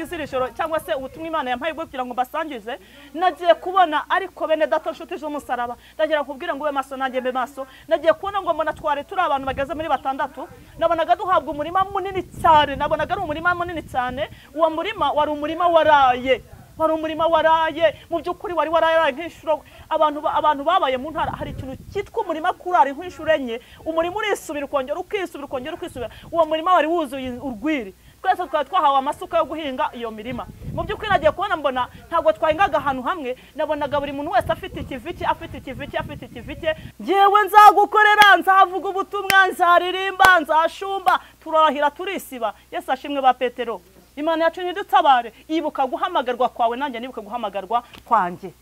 Izirishoro cyangwa se ubutumwa Imana yampaye bwo kugira ngo mbasangize nagiye kubona, ariko bene data nshuti z'umusaraba ndagira kubwira ngo ube maso nanjye mbe maso. Nagiye kubona ngo mbona tware turi abantu bageze muri batandatu, nabonaga duhabwa umurima munini cyane, nabonaga ari umurima munini cyane. Uwo murima wari umurima waraye, wari umurima waraye mu by'ukuri, wari waraye nk'inshuro abantu babaye mu ntara. Hari ikintu cyitwa umurima kurara nk'inshuro enye, umurima urisubira ukongera ukisubira ukongera ukisubira. Uwo murima wari wuzuye urwiri, twese twari twahawe amasuka yo guhinga iyo mirima. Mu by'ukuri nagiye kubona mbona ntabwo twahingaga ahantu hamwe, nabonaga buri muntu wese afite ikiviki, afite ikiviki, afite ikiviki. Ngewe nzagukorera, nzavuga ubutumwa, nzaririmba, nzashumba, turahira turisiba. Yesu ashimwe ba Petero. Imana yacu ntidutabare, ibuka guhamagarwa kwawe nanjye nibuka guhamagarwa kwanjye.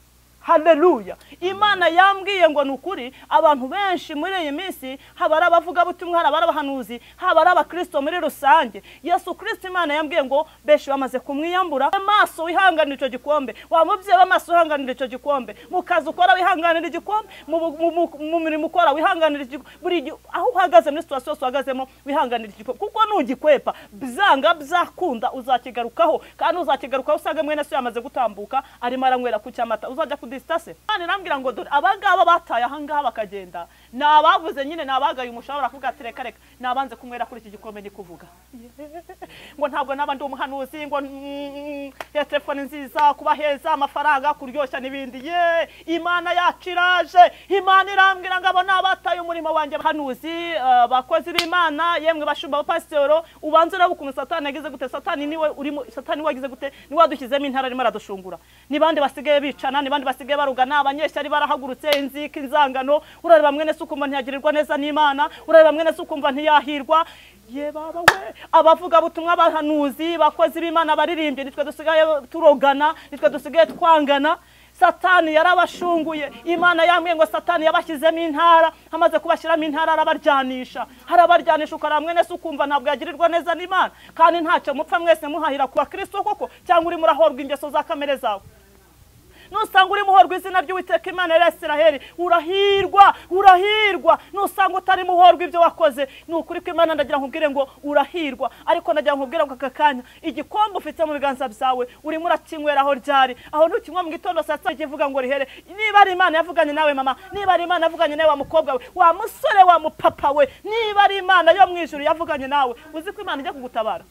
Haleluya. Imana yambwiye ngo nukuri abantu benshi muri iyi minsi haba ari abavuga butumwa, haba ari abahanuzi, haba ari abakristo muri rusange. Yesu Kristo Imana yambwiye ngo benshi bamaze kumwiyambura. Amaso wihanganira icyo gikombe, wa mubyeyi w'amaso wihanganira icyo gikombe, mu kazi ukora wihanganira igikombe, mu mirimo ukora wihanganira igikombe, aho uhagaze muri situation yose uhagazemo wihanganira igikombe, kuko nugikwepa byanga byakunda uzakigarukaho, kandi uzakigarukaho usanga mwene so yamaze gutambuka arimo aranywera ku cyamata, uzajya distance. Imana irambwira ngo dore abangaba bataye ahangaha bakagenda, nabavuze nyine nabagaye umushahara kuvuga ati reka reka nabanze kumwera kuri iki gikombe ndi kuvuga ngo ntabwo naba ndi umuhanuzi, ngo ya telefone nziza, kuba heza, amafaranga, kuryoshya n'ibindi. Ye Imana yaciraje, Imana irambwira ngo abo nabataye umurimo wanjye. Bahanuzi, bakozi b'Imana, yemwe bashumba, abapasitoro, ubanze urebe ukuntu Satani yagize gute. Satani niwe urimo, Satani wagize gute, niwe wadushyizemo intara arimo aradushungura. Ni bande basigaye bicana, ni bande basigaye barugana, abanyeshyari barahagurutse, inzika, inzangano. Urareba mwene se ukumva ntiyagirirwa neza n'Imana, urareba mwene se ukumva ntiyahirwa. Ye baba we, abavuga butumwa, abahanuzi, bakozi b'Imana, baririmbye, nitwe dusigaye turogana, nitwe dusigaye twangana. Satani yarabashunguye. Imana yambwiye ngo Satani yabashyizemo intara, amaze kubashyiramo intara arabaryanisha, arabaryanisha. Ukara mwene se ukumva ntabwo yagirirwa neza n'Imana, kandi ntacyo mupfa mwese muhahira ku bakristo koko, cyangwa urimo urahorwa ingeso za kamere zawe. Nusanga urimo uhorwa izina ry'Uwiteka Imana ya Isiraheli, urahirwa, urahirwa. Nusanga utarimo uhorwa ibyo wakoze, ni ukuri ko Imana ndagira nkubwire ngo urahirwa. Ariko ndagira nkubwire ngo aka kanya igikombe ufite mu biganza byawe urimo urakinywera aho ryari, aho ntukinywa mu gitondo saa sita ikivuga ngo rihere. Niba ari Imana yavuganye nawe mama, niba ari Imana yavuganye nawe wa mukobwa we, wa musore, wa mupapa we, niba ari Imana yo mu ijuru yavuganye nawe, uzi ko Imana ijya kugutabara.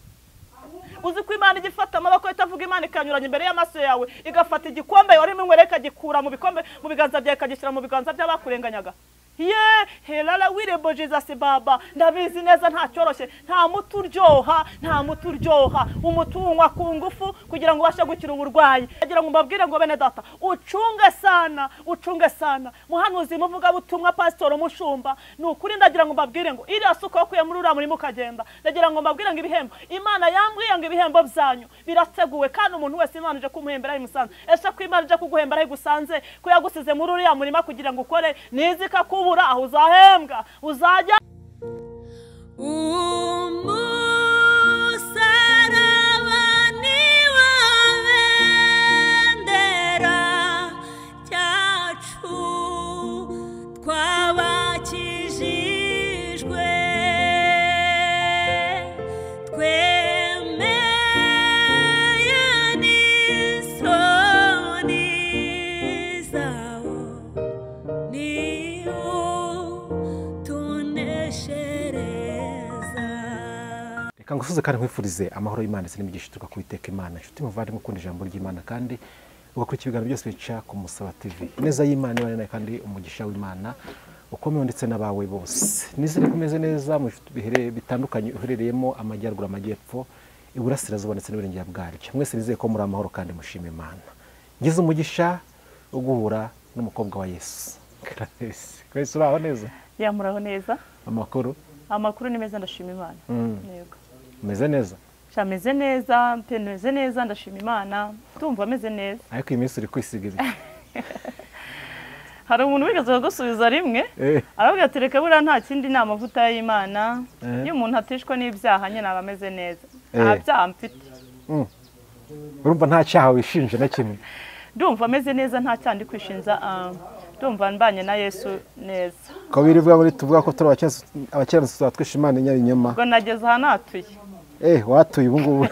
Uzi ko Imana ijya ifata amaboko itavuga, Imana ikanyuranya imbere y'amaso yawe, igafata igikombe warimo inywera ikagikura mu bikombe mu biganza byawe, ikagishyira mu biganza by'abakurenganyaga. Ye helala wirebo Jesus baba, ndabizi neza nta cyoroshye, nta muti uryoha, nta muti uryoha. Umuti unywa ku ngufu kugira ngo ubashe gukira uburwayi. Kugira ngo mbabwire ngo bene data, ucunge sana, ucunge sana. Muhanuzi, muvuga butumwa, pastor, mushumba, ni ukuri ndagira ngo mbabwire ngo iriya suka wakuye muri uriya murimo ukagenda, ndagira ngo mbabwire ngo ibihembo, Imana yambwiye ngo ibihembo byanyu birateguwe, kandi umuntu wese Imana ije kumuhembera ayimusanze. Ese ko Imana ije kuguhembera ayigusanze, ko yagusize muri uriya murima kugira ngo ukore, nizi ikakubura aho uzahembwa uzajya. Umusaraba ni wo bendera ryacu twabakijijwe, twemeye n'isoni zawo, niwo tuneshereza. Reka ngusuze kandi nkwifurize amahoro y'Imana ndetse n'imigisha ituruka ku Uwiteka Imana. Inshuti muvandimwe ukunda ijambo ry'Imana kandi ugakurikira ibiganiro byose bica ku Musaraba TV, ineza y'Imana ibane nawe kandi umugisha w'Imana ukomewe ndetse n'abawe bose. Nizere ko umeze neza mu bihe bitandukanye uherereyemo, amajyaruguru, amajyepfo, iburasirazuba ndetse n'uburengera bwaryo. Mwese nizeye ko muri amahoro kandi mushima Imana. Ngize umugisha wo guhura n'umukobwa wa Yesu Clarisse. Clarisse, uraho neza? Ya, muraho neza. Amakuru? Amakuru ni meza, ndashima Imana. Yego. Umeze neza? Shameze neza pe, meze neza, ndashima Imana, ndumva ameze neza. Ariko iyi minsi uri kwisiga ibiki? Hari umuntu wigeze kugusubiza rimwe, aravuga ati reka buriya nta kindi, ni amavuta y'Imana. Iyo umuntu atishwe n'ibyaha nyine aba ameze neza. Nta byaha mfite. Urumva nta cyaha wishinja na kimwe? Ndumva ameze neza, nta cyaha ndi kwishinja, ndumva mbanye na Yesu neza. Ko birivuga muri tuvuga ko turi abakiranutsi tuzaba twishe Imana inyabinyoma. Ubwo nageze aha natuye. Watuye ubu ngubu.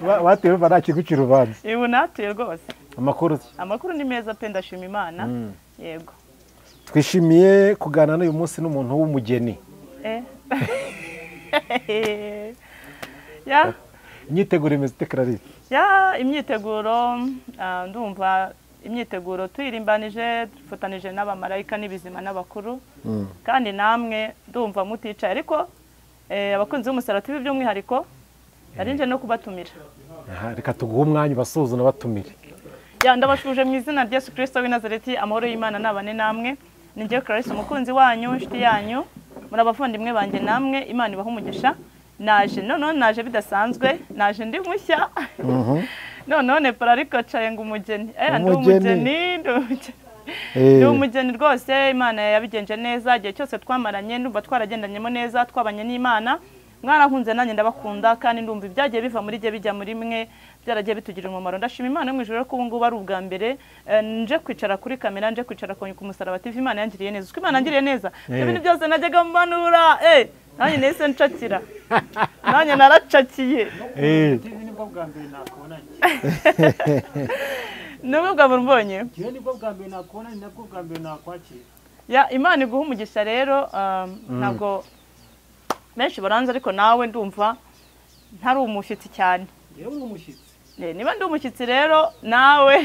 Watuye urumva nta kigucira urubanza. Ubu natuye rwose. Amakuru? Amakuru ni meza pe, ndashima Imana. Yego. Twishimiye kuganira n'uyu munsi n'umuntu w'umugeni. Ya. Imyiteguro imeze ite, Clarisse? Ya, imyiteguro ndumva imyiteguro tuyirimbanije, dufatanije n'abamarayika n'ibizima n'abakuru. Kandi namwe ndumva muticaye, ariko abakunzi b'umusaraba TV by'umwihariko narinje no kubatumira. Reka tuguhe umwanya ubasuhuze unabatumire. Ya, ndabashuje mu izina rya Yesu Kristo w'i Nazareti, amahoro y'Imana nabane namwe. Ni njye Clarisse, umukunzi wanyu, inshuti yanyu, muri abavandimwe banjye namwe, Imana ibahe umugisha. Naje none naje bidasanzwe, naje ndi mushya. None parariko caye ngo umugeni. Ndi umugeni, ndi umugeni rwose. Imana yabigenje neza, igihe cyose twamaranye ndumva twaragendanyemo neza, twabanye n'Imana. Mwarankunze nanjye ndabakunda, kandi ndumva ibyagiye biva muri jye bijya muri mwe byaragiye bitugirira umumaro. Ndashima Imana yo mu ijuru ko ubu ngubu ari ubwa mbere nje kwicara kuri kamera, nje kwicara ku musaraba TV. Imana yangiriye neza. Uko Imana yangiriye neza, ibintu byose najyaga mbanura, nanjye nahise ncakira, nanjye naracakiye. Nibwo bwa mbere nakubonanye. Nibwo bwa mbere umbonye? Nibwo bwa mbere nakubonanye, nabwo bwa mbere nakwakira. Ya, Imana iguha umugisha rero. Ntabwo benshi baranze, ariko nawe ndumva ntari umushyitsi cyane. Niba ndi umushyitsi rero nawe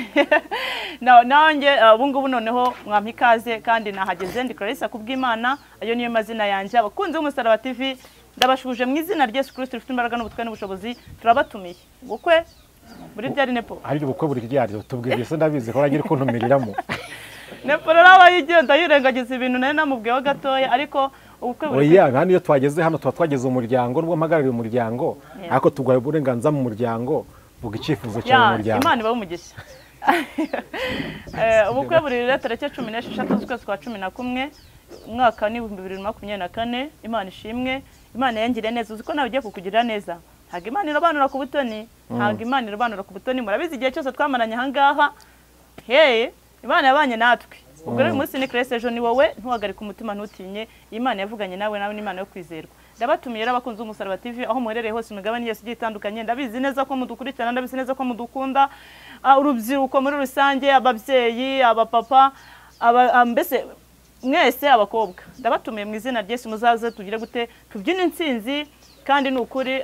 nanjye ubu ngubu noneho mwampa ikaze, kandi nahageze ndi Clarisse kubw'Imana, ayo niyo mazina yanjye. Abakunzi b'umusaraba TV ndabashuje mu izina rya Yesu Kristo rifite imbaraga n'ubutware n'ubushobozi, turabatumiye ubukwe muri byari Nepo. Hari ubukwe buri ryari tubwire, se ndabizi ko ragira kuntumiriramo. Nepo rero aba yigenda yirengagiza ibintu nari namubwiyeho gatoya, ariko ubukwe buri. Oya, hano iyo twageze hano tuba twageze umuryango, nubwo mpagarariye umuryango, ariko tugwaye uburenganzira mu muryango, vuga icyifuzo cyawe mu muryango. Imana ibahe umugisha. Ubukwe buri rero tariki 16 z'ukwezi kwa 11 umwaka ni 2024. Imana ishimwe, Imana yangiriye neza. Uzi ko nawe ugiye kukugirira neza. Ntabwo Imana irobanura ku butoni, ntabwo Imana irobanura ku butoni. Murabizi igihe cyose twamaranye aha ngaha, Imana yabanye natwe. Ubwo rero uyu munsi ni Clarisse, ejo ni wowe. Ntuhagarike umutima, ntutinye. Imana yavuganye nawe, nawe ni Imana yo kwizerwa. Ndabatumiye rero abakunzi b'umusaraba TV aho muherereye hose imigabane yose igiye itandukanye. Ndabizi neza ko mudukurikirana, ndabizi neza ko mudukunda, urubyiruko muri rusange, ababyeyi, abapapa, mbese mwese abakobwa. Ndabatumiye mu izina rya Yesu, muzaze tugire gute, tubyine intsinzi. Kandi ni ukuri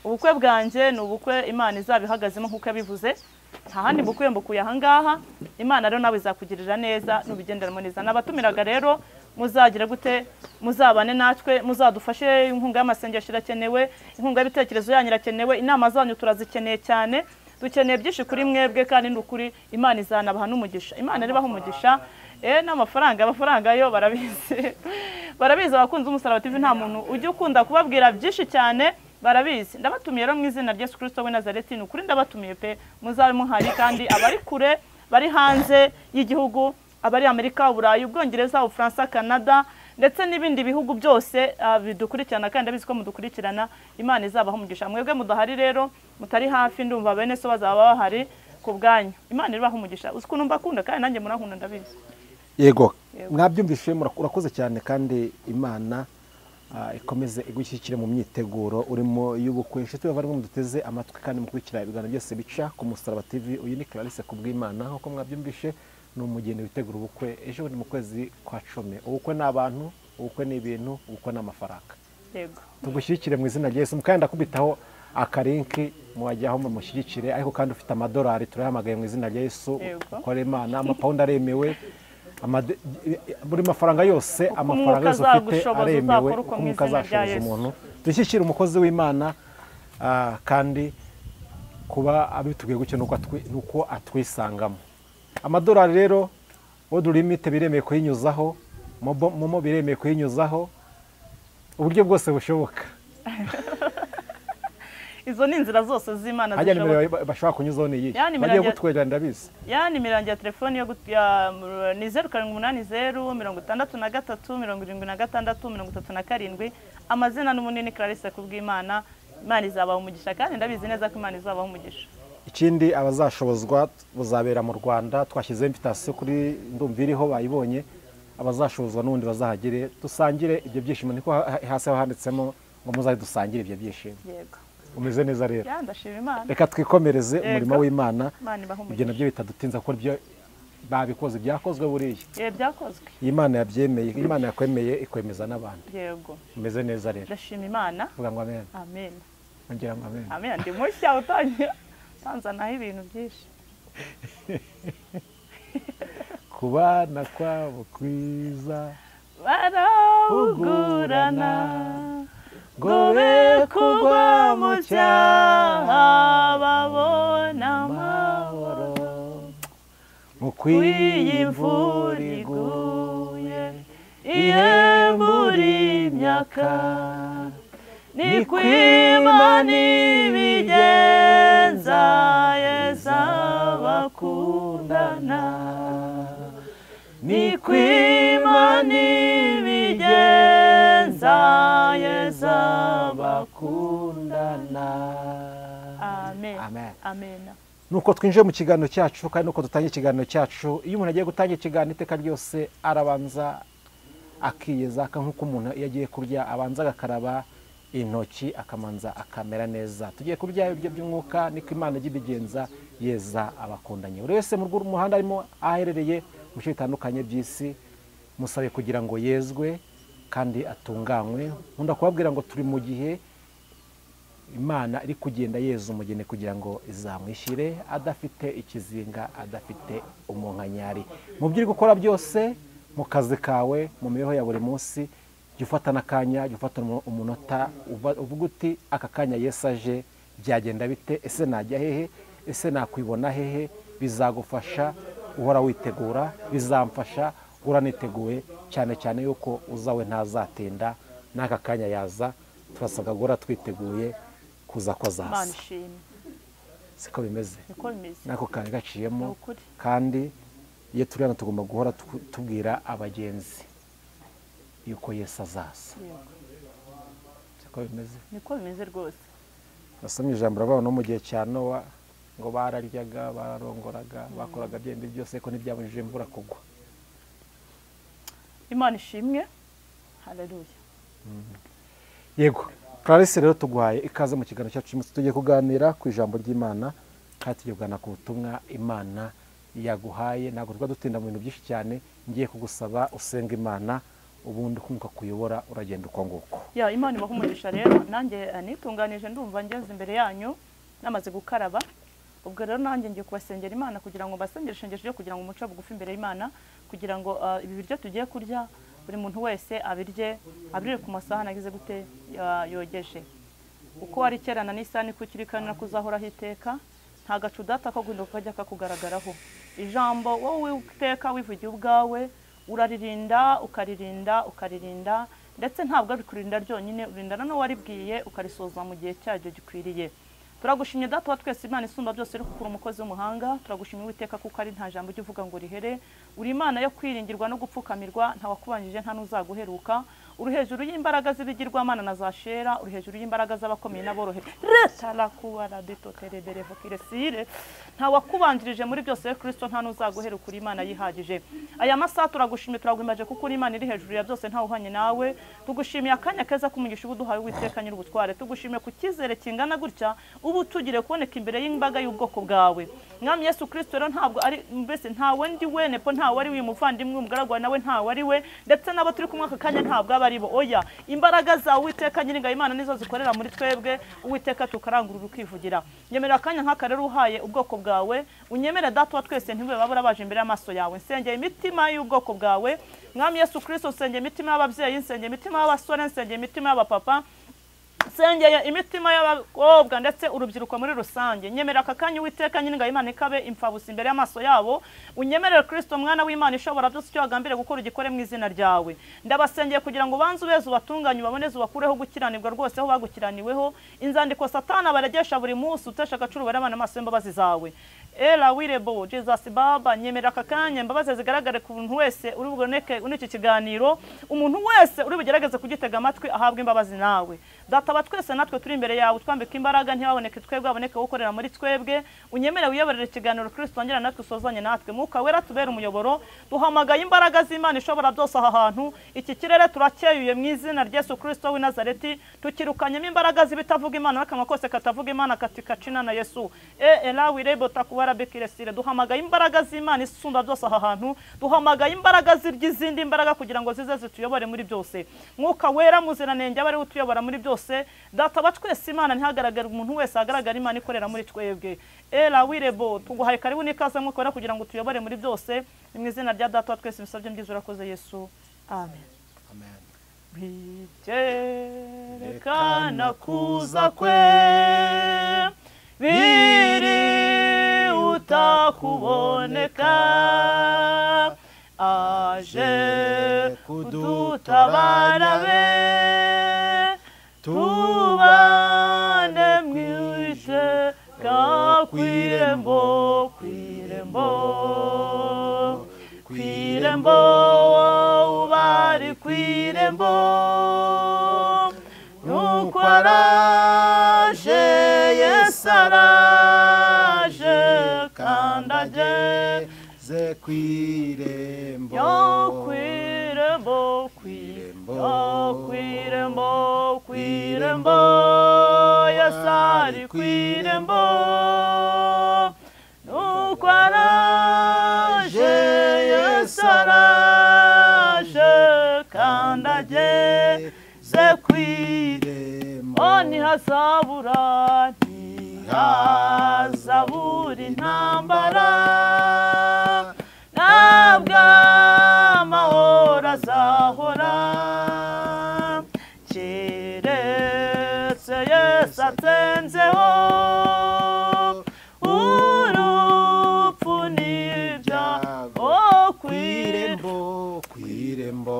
ubukwe bwanjye ni ubukwe Imana izabihagazemo nk'uko yabivuze. Nta handi mbukwiye, mbukuye aha ngaha. Imana rero nawe izakugirira neza nubigenderamo neza. Nabatumiraga rero muzagira gute, muzabane natwe, muzadufashe. Inkunga y'amasengesho irakenewe, inkunga y'ibitekerezo yanyu irakenewe, inama zanyu turazikeneye cyane. Dukeneye byinshi kuri mwebwe, kandi ni ukuri Imana izanabaha n'umugisha. Imana ribaha umugisha. N'amafaranga, amafaranga yo barabizi. Barabizi abakunzi b'umusaraba TV, nta muntu ujya ukunda kubabwira byinshi cyane, barabizi. Ndabatumiye rero mu izina rya Yesu Kristo w'i Nazareti, ni ukuri ndabatumiye pe, muzabe muhari. Kandi abari kure, bari hanze y'igihugu, abari Amerika, Uburayi, Ubwongereza, Ubufaransa, Canada ndetse n'ibindi bihugu byose bidukurikirana, kandi ndabizi ko mudukurikirana, Imana izabaha umugisha. Mwebwe mudahari rero, mutari hafi, ndumva bene so bazaba bahari ku bwanyu. Imana ibaha umugisha. Uzi ukuntu mbakunda, kandi nanjye murankunda ndabizi. Yego, mwabyumvise, murakoze cyane, kandi Imana ikomeze igushyikire mu myiteguro urimo y'ubukwe. Inshuti bavandimwe muduteze amatwi kandi mukurikira ibiganiro byose bica ku musaraba TV, uyu ni Clarisse kubw'Imana. Nk'uko mwabyumvishe, ni umugeni witegura ubukwe ejo ni mu kwezi kwa 10. Ubukwe ni abantu, ubukwe ni ibintu, ubukwe ni amafaranga. Yego, tugushyigikire mu izina rya Yesu. Mukanda kubitaho akarinki muwajyaho mumushyigikire, ariko kandi ufite amadolari turayahamagaye mu izina rya Yesu. Ukore Imana, amapawundi aremewe, buri mafaranga yose, amafaranga yose ufite aremewe, uko umwuka azashoboza umuntu. Dushyigikire umukozi w'Imana, kandi kuba abitubwiye gutyo nuko atwisangamo. Amadolari rero world limit biremeye kuyinyuzaho, momo biremeye kuyinyuzaho, uburyo bwose bushoboka. Izo ni inzira zose z'Imana zishoboka. Bashobora kunyuzaho ni iyi. Bagiye gutwera ndabizi. Ya nimero yanjye ya telefone yo ni 0780 63 76 37. Amazina n'umunini Clarisse kubw'Imana. Imana izabaha umugisha, kandi ndabizi neza ko Imana izabaha umugisha. Ikindi abazashobozwa buzabera mu Rwanda, twashyize invitation kuri ndumva iriho bayibonye. Abazashozwa n'ubundi bazahagere dusangire ibyo byishimo, niko hasi handitsemo ngo muzaze dusangire ibyo byishimo. Yego. Umeze neza rero. Ya, ndashima Imana. Reka twikomereze umurimo w'Imana. Ibyo nabyo bitadutinza ko byo babikoze, byakozwe buriya. Byakozwe. Imana yabyemeye, Imana yakwemeye ikwemeza n'abandi. Yego. Umeze neza rero. Ndashima Imana. Vuga ngo amen. Amen. Ngira ngo amen. Amen, ndi mushya utangira tanzanaho ibintu byinshi. Kubana kwabo kwiza barahugurana ngo be kugwa mu cyaha babona amahoro. Mukwiye imvura iguye ihembura imyaka, ni kwimana ibigenza yeza bakundana, ni kwimana ibigenza yeza bakundana. Amen. Amen. Amen. Nuko twinjiye mu kiganiro cyacu kandi nuko dutangiye ikiganiro cyacu. Iyo umuntu agiye gutangira ikiganiro iteka ryose arabanza akiyeza, nkuko umuntu iyo agiye kurya abanza agakaraba intoki akamanza akamera neza. Tugiye kurya ibyo by'umwuka, niko Imana ijya ibigenza yeza abakundanye. Buri wese mu muhanda arimo aherereye mu bice bitandukanye by'isi, musabe kugira ngo yezwe kandi atunganywe. Nkunda kubabwira ngo turi mu gihe Imana iri kugenda yeza umugeni kugira ngo izamwishyire adafite ikizinga, adafite umunkanyari. Mu byo uri gukora byose, mu kazi kawe, mu mibereho ya buri munsi, jya ufata n'akanya, jya ufata umunota uvuga uti aka kanya Yesu aje byagenda bite? Ese najya hehe? Ese nakwibona hehe? Bizagufasha uhora witegura, bizamfasha uhora niteguye, cyane cyane yuko uzawe ntazatinda, n'aka kanya yaza, turasabwa guhora twiteguye kuza ko azaza. Siko bimeze, nako kanya gaciyemo. Kandi iyo turi hano tugomba guhora tubwira abagenzi yuko Yesu azaza. Siko bimeze, niko bimeze rwose. Nasomye ijambo rabaho no mu gihe cya Nowa ngo bararyaga, bararongoraga, bakoraga byende byose ko ntibyabujije imvura kugwa. Imana ishimwe. Haleluya. Yego. Clarisse rero tuguhaye ikaze mu kiganiro cyacu. Tugiye kuganira ku ijambo ry'Imana kandi tugiye kuganira ku butumwa Imana yaguhaye. Ntabwo twa dutinda mu bintu byinshi cyane, ngiye kugusaba usenga Imana ubundi kumva kuyobora uragenda uko nguko. Ya, Imana ibahe umugisha rero. Nanjye nitunganije ndumva ngeze imbere yanyu namaze gukaraba. Ubwo rero nanjye ngiye kubasengera Imana kugira ngo mbasengere ishengesho ryo kugira ngo umuco bugufi imbere y'Imana, kugira ngo ibi biryo tugiye kurya buri muntu wese abirye, abirire ku masaha nagize gute yogeje. Uko wari kerana n'isani kukirikana kuzahoraho iteka, nta gacu data ko guhinduka kajya kakugaragaraho. Ijambo wowe uteka wivugiye ubwawe uraririnda, ukaririnda, ukaririnda, ndetse ntabwo ari kurinda ryonyine, urindana n'uwaribwiye ukarisoza mu gihe cyaryo gikwiriye. Turagushimye Data wa twese Imana isumba byose uri kukura umukozi w'umuhanga. Turagushimye Uwiteka kuko ari nta jambo ujya uvuga ngo rihere. Uri Imana yo kwiringirwa no gupfukamirwa, nta wakubanjije nta n'uzaguheruka. Uri hejuru y'imbaraga z'ibigirwamana na za shera, uri hejuru y'imbaraga z'abakomeye n'aboroheje. Nta wakubanjirije muri byose ye Kristo, nta n'uzaguheruka, uri Imana yihagije. Aya masaha turagushimye, turaguhimbaje kuko uri Imana iri hejuru ya byose, nta uhanye nawe. Tugushimiye akanya keza k'umugisha ubuduhaye Uwiteka nyir'ubutware. Tugushimiye ku cyizere kingana gutya ubu tugire kuboneka imbere y'imbaga y'ubwoko bwawe. Mwami Yesu Kristo rero ntabwo ari mbese ntawe ndi we nepo, ntawe ari uyu muvandimwe umugaragu nawe ntawe ari we, ndetse nabo turi kumwe aka kanya ntabwo aba ari bo. Oya, imbaraga zawe Uwiteka nyiringa Imana nizo zikorera muri twebwe. Uwiteka tukarangurura ukivugira. Nyemerera akanya nk'aka rero uhaye ubwoko bwawe, unyemere Data wa twese ntibube babura baje imbere y'amaso yawe. Nsengeye imitima y'ubwoko bwawe Mwami Yesu Kristo, nsengeye imitima y'ababyeyi, nsengeye imitima y'abasore, nsengeye imitima y'abapapa, nsengeye imitima y'abakobwa ndetse urubyiruko muri rusange. Nyemerera aka kanya Uwiteka nyiringa Imana ikabe imfabusa imbere y'amaso yabo. Unyemerere Kristo mwana w'Imana ishobora byose icyo wagambiriye gukora ugikore mu izina ryawe. Ndabasengeye kugira ngo banze ubeze ubatunganye, ubaboneze, ubakureho gukiranirwa rwose aho bagukiraniweho. Inzandiko Satani abaregesha buri munsi, utesha agaciro ubare abana amaso y'imbabazi zawe. Era wirebo Jesus Baba, nyemera aka kanya imbabazi zigaragare ku muntu wese uri buboneke muri iki kiganiro, umuntu wese uri bugerageze kugitega amatwi ahabwe imbabazi nawe. Data wa twese natwe turi imbere yawe, twambike imbaraga ntibaboneke twebwe, aboneke ukorera muri twebwe. Unyemere wiyoborere ikiganiro Kristo, wongera natwe usozanye natwe. Mwuka Wera tubere umuyoboro, duhamagaye imbaraga z'Imana ishobora byose aha hantu. Iki kirere turacyeyuye mu izina rya Yesu Kristo w'i Nazareti, tukirukanyemo imbaraga z'ibitavuga Imana n'akanwa kose katavuga Imana katika cina na Yesu. Era wirebo takuwara bekiresire, duhamagaye imbaraga z'Imana isumba byose aha hantu, duhamagaye imbaraga z'izindi imbaraga kugira ngo zize zituyobore muri byose. Mwuka Wera muziranenge abe ari utuyobora muri byose. Data wa twese Imana ntihagaragara umuntu wese, hagaragara Imana ikorera muri twebwe. Era wirebo tuguhaye karibu n'ikaze Mwuka Wera kugira ngo tuyobore muri byose. Mu izina rya Data wa twese bisabye mbyiza urakoze Yesu. Amen. Amen. Byerekana kuza kwe, biri utakuboneka, aje kudutabara be, tubane mwiteka kw'irembo, kw'irembo, kw'irembo, ubari kw'irembo, nuko araje Yesu araje kandi ageze kw'irembo, yo kw'irembo, kw'irembo, kw'irembo, kw'irembo, Yesu ari kw'irembo, nuko araje Yesu araje kandi ageze kw'irembo. Ntihazabura, ntihazabura intambara, ntabwo amahoro azahora, keretse Yesu atsenzeho urupfu n'ibyago. Kw'irembo, kw'irembo,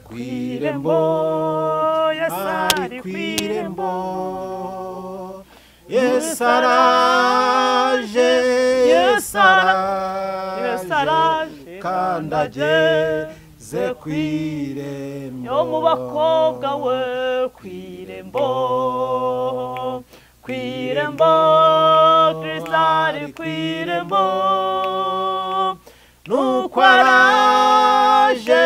kw'irembo, Yesu ari kw'irembo, Yesu araje, Yesu araje kandi ageze kw'irembo. Yo mu bakobwa we kw'irembo, kw'irembo, Kristo ari kw'irembo, nuko araje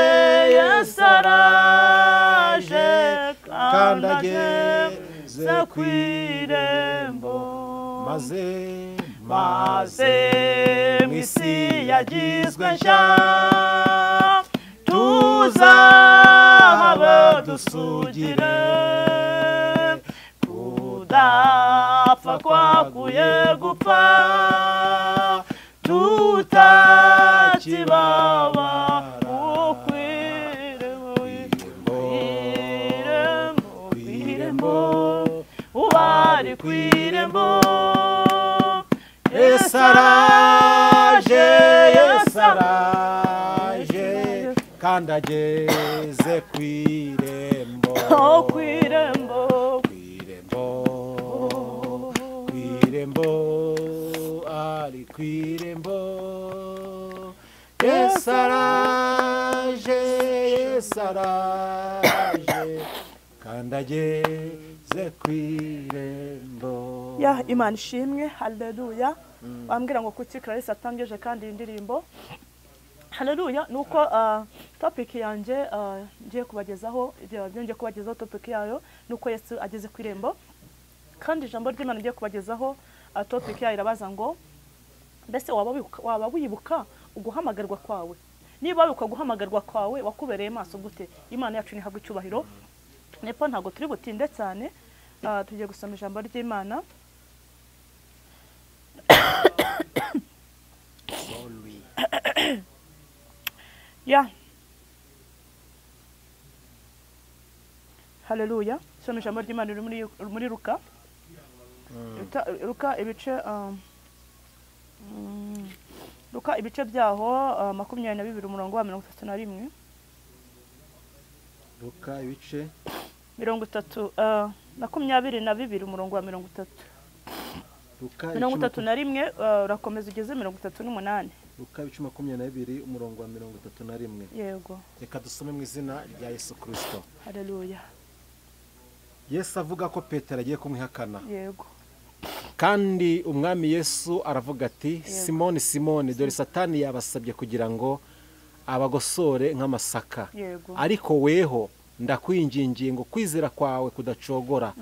Yesu araje kandi ageze kw'irembo. Maze maze mu isi yagizwe nshya, tuzahaba dusugire, kudapfa kwakuye gupfa, tutakibabara. Kw'irembo, kw'irembo, kw'irembo, ubari kw'irembo, Yesu araje, Yesu araje kandi ageze kw'irembo, kw'irembo, kw'irembo, kw'irembo, ari kw'irembo, Yesu araje, Yesu araje kandi ageze kw'irembo. Ya Imana ishimwe, haleluya. Bambwira ngo kuki Clarisse atangije kandi indirimbo. Haleluya. Nuko topic yanjye ngiye kubagezaho, ibyo ngiye kubagezaho topic yayo nuko Yesu ageze kw'irembo. Kandi ijambo ry'Imana ngiye kubagezaho topic yayo irabaza ngo mbese waba wibuka uguhamagarwa kwawe? Niba wibuka guhamagarwa kwawe wakubereye maso gute? Imana yacu nihabwe icyubahiro. Nepo ntago turi butinde cyane, tugiye gusoma ijambo ry'Imana. Ya Haleluya. Soma ijambo ry'Imana riri muri Luka. Luka ibice Luka ibice byaho 22 umurongo wa 31. Luka ibice 30 22 umurongo wa 30. 31 urakomeza ugeze 38. Luka ibice 22 umurongo wa 31. Yego. Reka dusome mu izina rya Yesu Kristo. Haleluya. Yesu avuga ko Petero agiye kumwihakana. Yego. Kandi umwami Yesu aravuga ati Simoni Simoni, dore Satani yabasabye kugira ngo abagosore nk'amasaka. Ariko weho ndakwingingiye ngo kwizera kwawe kudacogora,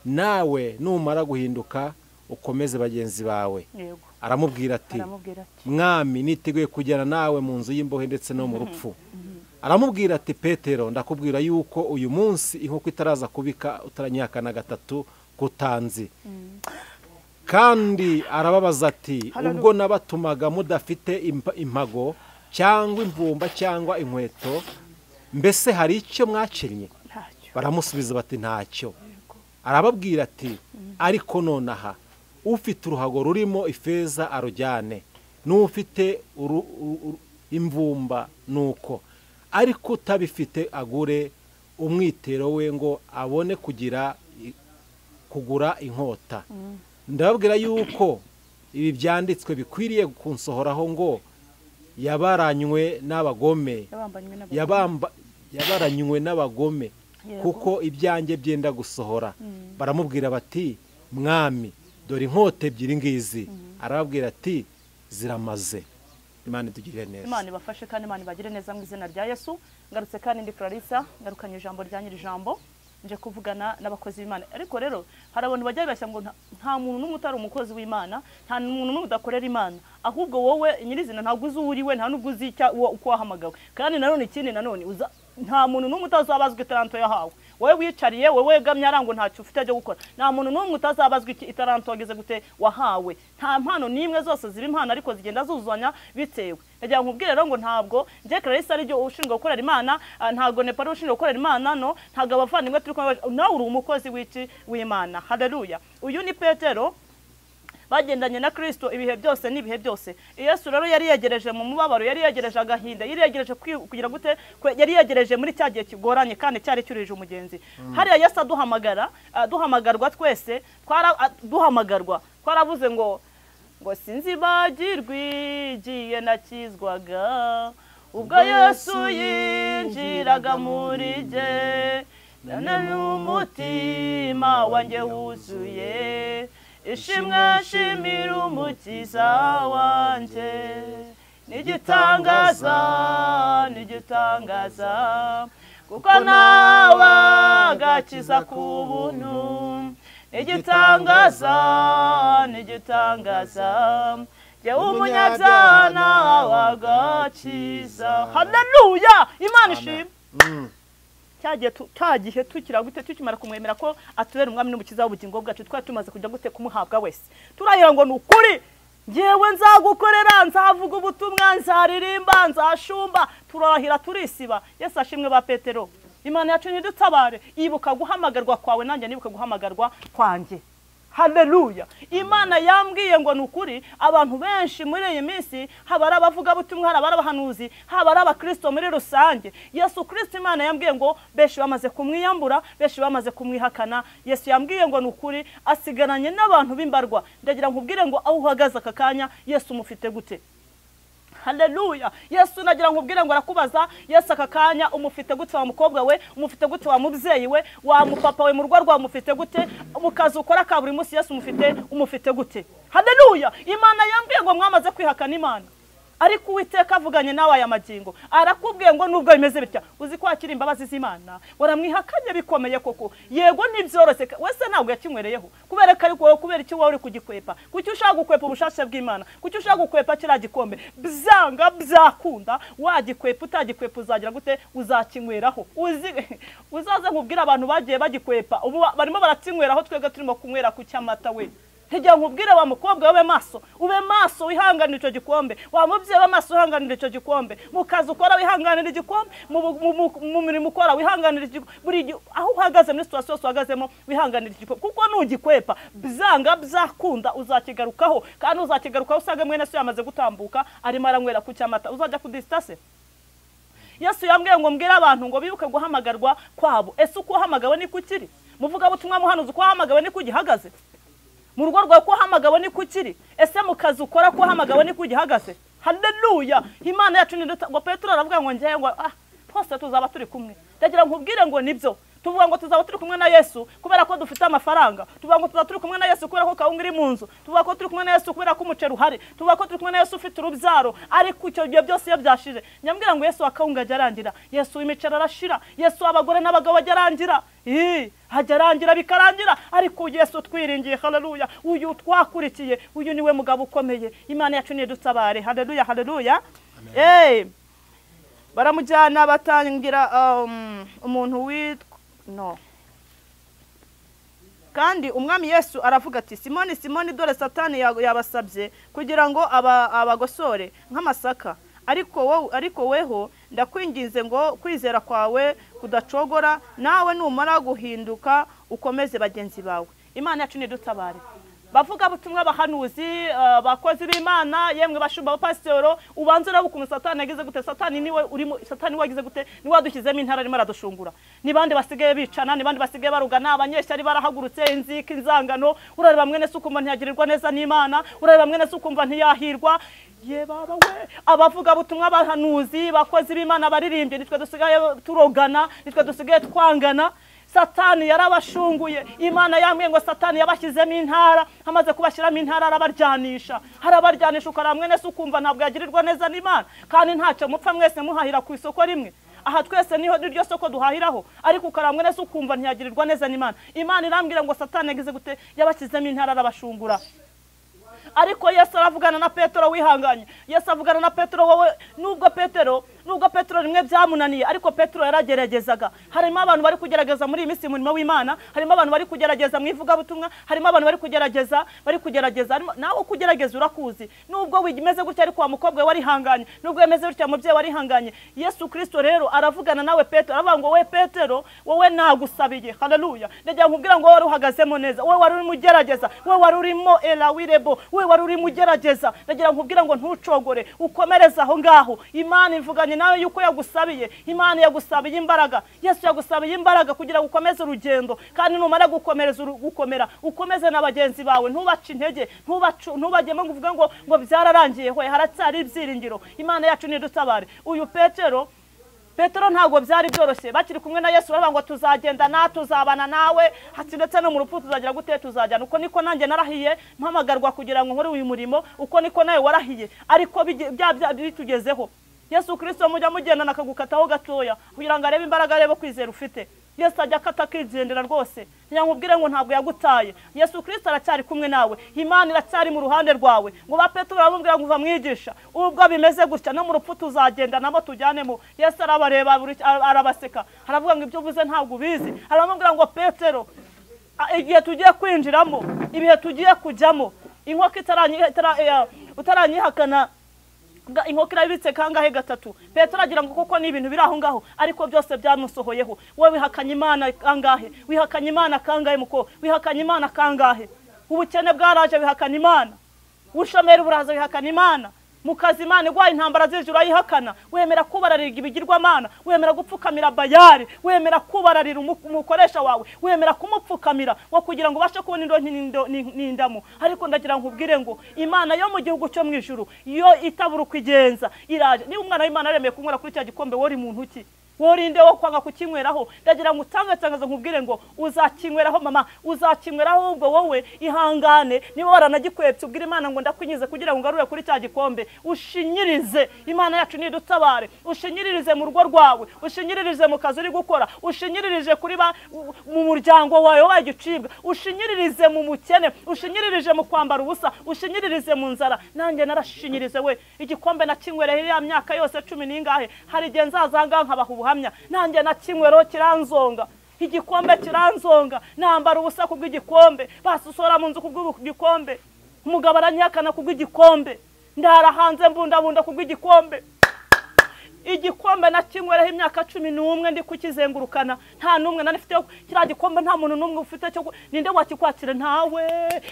nawe numara guhinduka ukomeze bagenzi bawe. Aramubwira ati Mwami, niteguye kujyana nawe mu nzu y'imbohe ndetse no mu rupfu. Aramubwira ati Petero, ndakubwira yuko uyu munsi inkoko itaraza kubika utaranyihakana gatatu kutanzi. Kandi arababaza ati ubwo nabatumaga mudafite impago cyangwa imvumba cyangwa inkweto, mbese hari icyo mwakennye? Baramusubiza bati ntacyo. Arababwira ati ariko nonaha ufite uruhago rurimo ifeza arujyane, n'ufite imvumba nuko, ariko utabifite agure umwitero we ngo abone kugira kugura inkota. Ndababwira yuko ibi byanditswe bikwiriye kunsohoraho ngo yabaranywe n'abagome, yabaranywe n'abagome, kuko ibyanjye byenda gusohora. Baramubwira bati Mwami, dore inkota ebyiri ngizi. Arababwira ati ziramaze. Imana itugirire neza. Imana ibafashe kandi Imana ibagire neza mu izina rya Yesu. Ngarutse kandi ndi Clarissa, ngarukanye ijambo rya nyiri jambo, nje kuvugana n'abakozi b'Imana. Ariko rero hari abantu bajya bibeshya ngo nta muntu n'umwe utari umukozi w'Imana, nta muntu n'umwe udakorera Imana, ahubwo wowe nyirizina ntabwo uzi uri we, nta nubwo uzi icya uko wahamagawe. Kandi nanone ikindi nanone nta muntu n'umwe utazabazwa itaranto yahawe. Wowe wicariye, wowe wegamye arango ntacyo ufite cyo gukora, nta muntu n'umwe utazabazwa itaranto wageze gute wahawe. Nta mpano n'imwe, zose ziba impano ariko zigenda zuzuzanya bitewe. Nagira nkubwire rero ngo ntabwo nje Clarissa ari ryo ushinzwe gukorera Imana, ntabwo Nepal ushinzwe gukorera Imana, no ntabwo abavandimwe turi kumwe, nawe uri umukozi w'iki w'Imana. Haleluya. Uyu ni Petero bagendanye na Kristo ibihe byose n'ibihe byose. Yesu rero yari yegereje mu mubabaro, yari yegereje agahinda, yari yegereje kugira gute, yari yegereje muri cya gihe kigoranye kandi cyari cyurije umugenzi. Hariya Yesu aduhamagara, duhamagarwa twese, duhamagarwa twaravuze ngo sinzibagirwa igihe nakizwaga, ubwo Yesu yinjiraga muri jye, none umutima wanjye wuzuye ishimwe shimira umukiza wanjye. Nigitangaza, nigitangaza, kuko nawe agakiza ku buntu. Nigitangaza, nigitangaza, jyewe umunyabyaha nawe agakiza. Haleluya, Imana ishimwe. Cyagihe tukira gute tukimara kumwemera ko atubera umwami n'umukiza w'ubugingo bwacu, twari tumaze kujya gute kumuhabwa wese. Turahira ngo ni ukuri, ngewe nzagukorera, nzavuga ubutumwa, nzaririmba, nzashumba. Turahira turisiba. Yesu ashimwe ba Petero. Imana yacu ntidutabare. Ibuka guhamagarwa kwawe, nanjye nibuka guhamagarwa kwanjye. Haleluya. Imana yambwiye ngo nukuri abantu benshi muri iyi minsi, haba ari abavugabutumwa, haba ari abahanuzi, haba ari abakristo muri rusange, Yesu Kristo Imana yambwiye ngo benshi bamaze kumwiyambura, benshi bamaze kumwihakana. Yesu yambwiye ngo nukuri asigaranye n'abantu b'imbarwa. Ndagira nkubwire ngo aho uhagaze aka kanya Yesu mufite gute? Haleluya. Yesu nagira nkubwire ngo arakubaza, Yesu aka kanya umufite gute wa mukobwa we, umufite gute wa mubyeyi we, wa mupapa we mu rugo rwa mufite gute, mu kazi ukora ka buri munsi Yesu umufite gute? Haleluya. Imana yambwiye ngo mwamaze kwihakana Imana. Ariko Uwiteka avuganye nawe aya magingo, arakubwiye ngo nubwo bimeze bitya, uzi kwakira imbabazi z'Imana. Waramwihakanye bikomeye koko. Yego ntibyoroshye, wese ntabwo yakinywereyeho. Kubera ko ariko wowe, kubera iki wowe uri kugikwepa? Kuki ushaka gukwepa ubushake bw'Imana? Kuki ushaka gukwepa kiriya gikombe? Byanga byakunda, wagikwepa utagikwepa uzagira gute? Uzakinyweraho. Uzaze nkubwira abantu bagiye bagikwepa, ubu barimo barakinyweraho, twebwe turimo kunywera ku cyamata we. Ntigira nkubwire wa mukobwa ube maso, ube maso wihanganira icyo gikombe, wa mubyeyi ube maso wihanganira icyo gikombe, mu kazi ukora wihanganira igikombe, mu mirimo ukora wihanganira igikombe, buri aho uhagaze muri situation yose uhagazemo wihanganira igikombe, kuko nugikwepa byanga byakunda uzakigarukaho, kandi uzakigarukaho usanga mwene so yamaze gutambuka arimo aranywera ku cyamata, uzajya kudistase. Yesu yambwiye ngo mbwire abantu ngo bibuke guhamagarwa kwabo. Ese uko uhamagawe ni kukiri? Muvuga butumwa muhanuzi uko uhamagawe ni kugihagaze? Mu rugo rwawe ko hamagawe ni kukiri? Ese mu kazi ukora ko hamagawe ni kugihagaze? Haleluya! Imana yacu ni ngo Petero aravuga ngo ngiye ngo hose tuzaba turi kumwe. Ndagira nkubwire ngo nibyo. Tuvuga ngo tuzaba turi kumwe na Yesu kubera ko dufite amafaranga. Tuvuga ngo tuzaba turi kumwe na Yesu kubera ko kawunga iri mu nzu. Tuvuga ko turi kumwe na Yesu kubera ko umuceri uhari. Tuvuga ko turi kumwe na Yesu ufite urubyaro. Ariko icyo gihe byose iyo byashije, nyambwira ngo Yesu akawunga ajya arangira, Yesu imiceri arashira, Yesu abagore n'abagabo ajya arangira. Hajya arangira bikarangira, ariko Yesu twiringiye. Haleluya! Uyu twakurikiye, uyu niwe mugabo ukomeye. Imana yacu nidutabare. Haleluya, haleluya. Baramujyana batangira umuntu witwa no. Kandi umwami Yesu aravuga ati Simoni, Simoni, dore Satani yabasabye kugira ngo abagosore nk'amasaka, ariko weho ndakwinginze ngo kwizera kwawe kudacogora, nawe numara guhinduka ukomeze bagenzi bawe. Imana yacu nidutabare. Bavuga butumwa bahanuzi, bakozi b'Imana, yemwe bashumba abapasitoro, ubanze uraba ukuntu Satani yagize gute. Satani niwe urimo, Satani wagize gute, niwe wadushyizemo intara arimo aradushungura. Ni bande basigaye bicana, ni bande basigaye barugana, abanyeshyari barahagurutse, inzika, inzangano. Urareba mwene se ukumva ntiyagirirwa neza n'Imana, urareba mwene se ukumva ntiyahirwa. Ye baba we, abavuga butumwa bahanuzi, bakozi b'Imana, baririmbye, nitwe dusigaye turogana, nitwe dusigaye twangana. Satani yarabashunguye. Imana yambwiye ngo Satani yabashyizemo intara, amaze kubashyiramo intara arabaryanisha. Arabaryanisha ukara mwene se ukumva ntabwo yagirirwa neza n'Imana, kandi ntacyo mupfa mwese muhahira ku isoko rimwe. Aha twese niho niryo soko duhahiraho, ariko ukara mwene se ukumva ntiyagirirwa neza n'Imana. Imana irambwira ngo Satani yagize gute, yabashyizemo intara arabashungura. Ariko Yesu aravugana na Petero wihanganye. Yesu avugana na Petero wowe, nubwo Petero rimwe byamunaniye, ariko Petero yarageragezaga. Harimo abantu bari kugerageza muri iyi minsi murimo w'Imana, harimo abantu bari kugerageza mu ivugabutumwa, harimo abantu bari kugerageza. Nawe kugerageza urakuzi. Nubwo wimeze gutya, ariko wa mukobwa warihanganye, nubwo wemeze gutya mubyeyi warihanganye. Yesu Kristo rero aravugana nawe Petero, aravuga ngo we Petero, wowe nagusabiye. Haleluya! Ndagira nkubwira ngo wowe uhagazemo neza, wowe wari urimo ugerageza, wowe wari urimo elawirebo, wowe wari urimo ugerageza. Ndagira nkubwira ngo ntucogore, ukomereze aho ngaho. Imana ivuganye nawe yuko yagusabiye. Imana yagusabiye imbaraga. Yesu yagusabiye imbaraga kugira ngo ukomeze urugendo, kandi numara gukomereza gukomera, ukomeze na bagenzi bawe, ntubace intege, ntubagemo ngo uvuge ngo byararangiye. Hoye haracyari ibyiringiro. Imana yacu nidutabare. Uyu Petero ntabwo byari byoroshye. Bakiri kumwe na Yesu baravuga ngo tuzagendana, tuzabana nawe, hati ndetse no mu rupfu tuzagira gute, tuzajyana. Uko niko nanjye narahiye mpamagarwa kugira ngo nkore uyu murimo, uko niko nawe warahiye, ariko bitugezeho. Yesu Kristo mujya mugendana akagukataho gatoya kugira ngo arebe imbaraga, arebe kwizera ufite. Yesu ajya akata akigendera rwose. Nkubwire ngo ntabwo yagutaye. Yesu Kristo aracyari kumwe nawe. Imana iracyari mu ruhande rwawe. Ngo ba Petero baramubwira ngo uva mwigisha, ubwo bimeze gutya no mu rupfu tuzagenda nabo tujyanemo. Yesu arabareba arabaseka, aravuga ngo ibyo uvuze ntabwo ubizi. Aramubwira ngo Petero, igihe tugiye kwinjiramo, ibihe tugiye kujyamo, inkoko utaranyihakana, inkoko irabitse kangahe gatatu. Petero agira ngo koko ni ibintu biri aho ngaho, ariko byose byamusohoyeho. Wowe wihakanye Imana kangahe? Wihakanye Imana kangahe muko? Wihakanye Imana kangahe? Ubukene bwaraje wihakana Imana, ubushomeri buraza wihakana Imana, mu kazi Imana igwaye intambara z'ijuru ayihakana, wemera kubararira ibigirwamana, wemera gupfukamira Bayali, wemera kubararira umukoresha wawe, wemera kumupfukamira wo kugira ngo ubashe kubona indonke n'indamu. Ariko ndagira nkubwire ngo Imana yo mu gihugu cyo mu ijuru yo itabura kwigenza iraje. Niba umwana w'Imana aremeye kunywera kuri cya gikombe, wori mu ntuki, worinde wo kwanga kukinyweraho. Ndagira ngo utangatangaza nkubwire ngo uzakinyweraho mama, uzakinyweraho. Ubwo wowe ihangane, niba waranagikwepye ubwire Imana ngo ndakwinyize kugira ngo ngarure kuri cya gikombe. Ushinyirize, Imana yacu nidutabare. Ushinyiririze mu rugo rwawe, ushinyiririze mu kazi uri gukora, ushinyiririze kuri mu muryango wawe wabaye igicibwa, ushinyiririze mu mukene, ushinyiririze mu kwambara ubusa, ushinyiririze mu nzara. Nanjye narashinyirize we, igikombe nakinywereye iriya myaka yose 10 n'ingahe. Hari igihe nzaza ngaha nkabaha ubuhamya, nanjye nakinywero kiranzonga, igikombe kiranzonga, nambara ubusa kubw'igikombe, basusora mu nzu kubw'igikombe, umugabo aranyihakana kubw'igikombe, ndara hanze mbundabunda kubw'igikombe. Igikombe nakinywereho imyaka 11 ndi kukizengurukana, nta numwe nari mfite kiriya gikombe, nta muntu numwe ufite cyo. Ninde wakikwakira? Ntawe,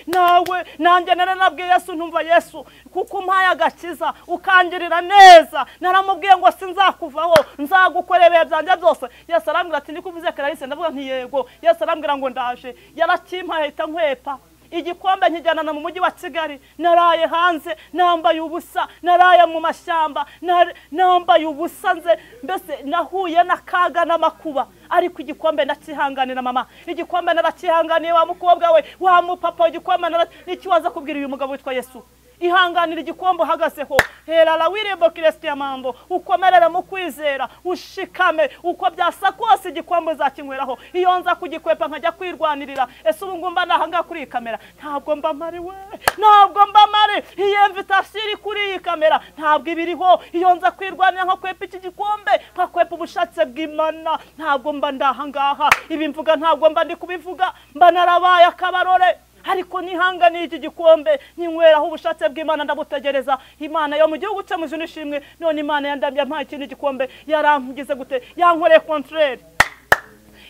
nawe. Nanjye naranabwiye Yesu, ntumva Yesu kuko umpaye agakiza ukangirira neza. Naramubwiye ngo sinzakuvaho, nzagukorera ibihe byanjye byose. Yesu arambwira ati niko uvuze Clarisse? Ndavuga nti yego. Yesu arambwira ngo ndaje. Yarakimpaye ahita nkwepa. Igikombe nkijyanana mu mujyi wa Kigali, naraye hanze nambaye ubusa, naraye mu mashyamba nambaye ubusa, nze mbese nahuye n'akaga n'amakuba, ariko igikombe ndakihanganira mama, igikombe narakihanganiye wa mukobwa we, wa mupapa, igikombe n'ikiwaza kubwira uyu mugabo witwa Yesu. Ihanganira igikombe uhagazeho, herara wirembo Kristo ya mambo, ukomerere mu kwizera, ushikame uko byasa kose igikombe uzakinyweraho. Iyo nza kugikwepa nkajya kwirwanirira, ese ubu ngumba nahanga kuri iyi kamera? Ntabwo mba mari we, ntabwo mba mari. Iyo invitation iri kuri iyi kamera ntabwo ibiriho. Iyo nza kwirwanira nkakwepa iki gikombe, nkakwepa ubushatse bw'Imana, ntabwo mba ndahangaha. Ibi mvuga ntabwo mba ndi kubivuga, mba narabaye akabarore. Ariko nihanganiye iki gikombe, ninyweraho ubushatse bw'Imana, ndabutegereza. Imana yo mu gihugu cyo mu ijuru ishimwe. None Imana yandamye ampaye ikindi gikombe, yarangize gute? Yankoreye contraire.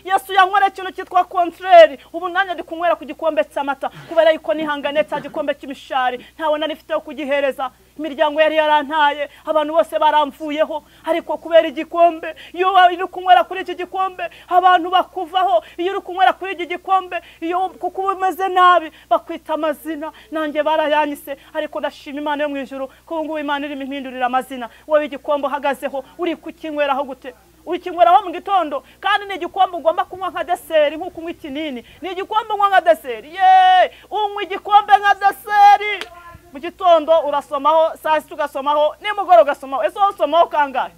Yesu yankoreye ikintu cyitwa contraire. Ubu nanjye ndi kunywera ku gikombe cy'amata, kubera yuko nihanganiye cya gikombe cy'imishari, ntawe nari mfite yo kugihereza. Imiryango yari yarantaye, abantu bose baramvuyeho, ariko kubera igikombe, iyo uri kunywera kuri iki gikombe abantu bakuvaho. Iyo uri kunywera kuri iki gikombe, iyo kuko umeze nabi bakwita amazina, nanjye barayanyise, ariko ndashima Imana yo mu ijuru ko ngubu Imana irimo impindurira amazina. Wowe igikombe uhagazeho uri kukinyweraho gute? Ukinyweraho mu gitondo, kandi ni igikombe ugomba kunywa nka deseri, nk'uko unywa ikinini. Ni igikombe unywa nka deseri. Ye, unywa igikombe nka deseri. Mu gitondo urasomaho, saa sita ugasomaho, nimugoroba ugasomaho. Ese wowe usomaho kangahe?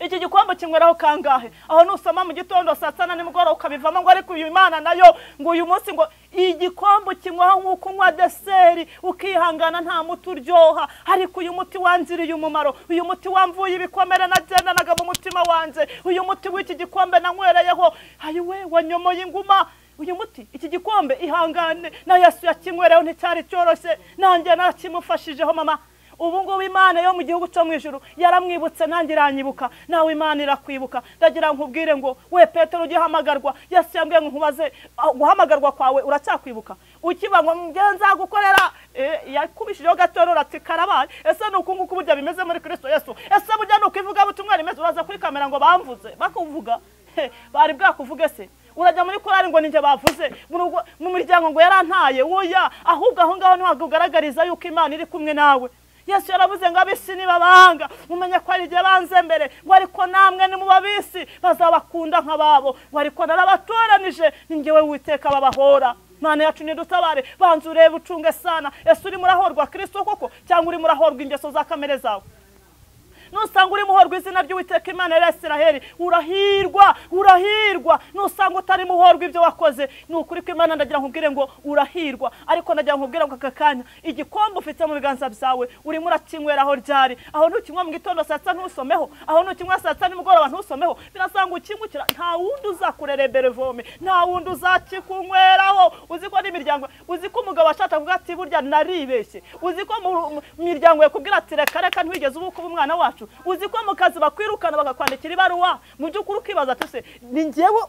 Iki gikombe kinyweraho kangahe? Aho nusoma mu gitondo, saa sita na nimugoroba ukabivamo ngo ariko uyu Imana nayo ngo uyu munsi ngo igikombe kinywaho nk'uko unywa deseri, ukihangana nta muti uryoha, ariko uyu muti wanziriye umumaro, uyu muti wamvuye ibikomere nagendanaga mu mutima wanjye, uyu muti w'iki gikombe nanywereyeho, ayiwe wanyomoye inguma. Uyu muti, iki gikombe ihangane, na Yesu yakinywereho nticyari cyoroshye, nanjye narakimufashijeho mama. Ubu ngubu Imana yo mu gihugu cyo mu ijuru yaramwibutse, nanjye iranyibuka, nawe Imana irakwibuka. Ndagira nkubwire ngo we Petero ugihamagarwa, Yesu yambwiye ngo nkubaze guhamagarwa kwawe uracyakwibuka? Ukiba ngo ngenza gukorera, yakubishijeho gatorora ati karabaye. Ese nuko nguko burya bimeze muri Kristo Yesu? Ese burya nuko ivuga butumwa rimeze? Uraza kuri kamera ngo bamvuze, bakuvuga, bari bwakuvuge se? Urajya muri korari ngo ninjye bavuze, mu miryango ngo yarantaye. Oya, ahubwo aho ngaho niho hakugaragariza yuko Imana iri kumwe nawe. Yesu yaravuze ngo abisi nibabanga mumenye ko ari igihe banze mbere, ngo ariko namwe nimubabisi bazabakunda nk'ababo, ngo ariko narabatoranije ni njyewe Uwiteka babahora. Mana yacu nidutabare, banza urebe ucunge sana. Ese uri murahorwa Kristo koko, cyangwa uri murahorwa ingeso za kamere zawe? Nusanga uri muhorwa izina ry'Uwiteka Imana ya Isiraheli, urahirwa, urahirwa. Nusanga utari muhorwa ibyo wakoze, ni ukuri ko Imana ndagira nkubwire ngo urahirwa. Ariko ndagira nkubwire ngo aka kanya igikombe ufite mu biganza byawe urimo urakinyweraho ryari? Aho ntukinywa mu gitondo saa sita ntusomeho, aho ntukinywa saa sita nimugoroba ntusomeho, birasanga ukinyukira. Nta wundi uzakurerebere vome, nta wundi uzakikunyweraho. Uzi ko n'imiryango, uzi ko umugabo ashaka kuvuga ati burya naribeshye, uzi ko mu miryango yakubwira ati reka reka ntiwigeze uba kuba umwana wacu, uzi ko mu kazi bakwirukana bakakwandikira ibaruwa, mu by'ukuri ukibaza ati se ni njyewe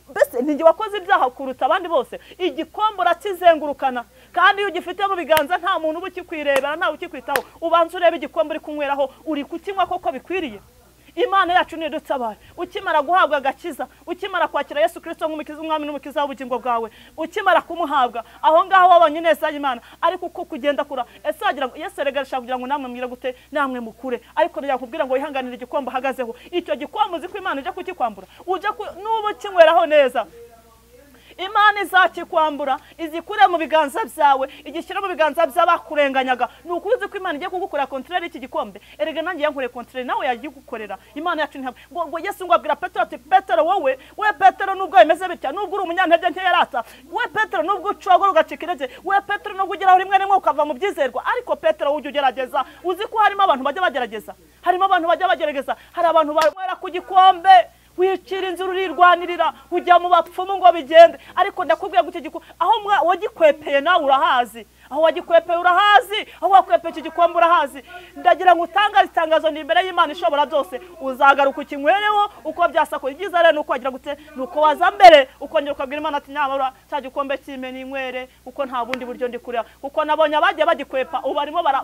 mbese ni njye wakoze ibyaha kuruta abandi bose? Igikombe urakizengurukana, kandi iyo ugifite mu biganza nta muntu uba ukikwirebera, ntawe ukikwitaho. Ubanza urebe igikombe uri kunyweraho, uri kukinywa koko bikwiriye? Imana yacu nidutabare. Ukimara guhabwa agakiza, ukimara kwakira Yesu Kristo nk'umukiza, umwami n'umukiza w'ubugingo bwawe, ukimara kumuhabwa, aho ngaho wabonye neza y'Imana. Ariko uko kugenda kura, ese wagira ngo Yesu erega arashaka kugira ngo namwe mwire gute, namwe mukure. Ariko yakubwira ngo wihanganire igikombe ahagazeho. Icyo gikombe uzi ko Imana ijya kukikwambura, ujya nuba ukinyweraho neza, Imana izakikwambura, izikure mu biganza byawe, igishyira mu biganza by'abakurenganyaga. Ni ukuri uzi ko Imana igiye kugukorera contraire iki gikombe. Erega nanjye yankoreye contraire, nawe yagiye kugukorera. Imana yacu ntabwo ngo Yesu ngo abwira Petero ati Petero wowe, we Petero nubwo bimeze bitya, nubwo uri umunyantege nke yarata, we Petero nubwo ucogora ugacika intege, we Petero nubwo ugeraho rimwe rimwe ukava mu byizerwa, ariko Petero ujye ugerageza. Uzi ko harimo abantu bajya bagerageza, harimo abantu bajya bagerageza, hari abantu banywera ku gikombe, wicira inzira urirwanirira, ujya mu bapfumu ngo bigende. Ariko ndakubwiye ngo icyo aho wagikwepeye nawe urahazi, Aho wagikwepeye urahazi, aho wakwepeye iki gikombe urahazi. Ndagira ngo utangaze itangazo ni imbere y'Imana ishobora byose, uzagaruka ukinywereho uko byasako. Ibyiza rero nuko wagira gute, nuko waza mbere ukongera ukabwira Imana ati nyabura cya gikombe cyime ninywere, kuko nta bundi buryo ndi kurira, kuko nabonye abagiye bagikwepa ubu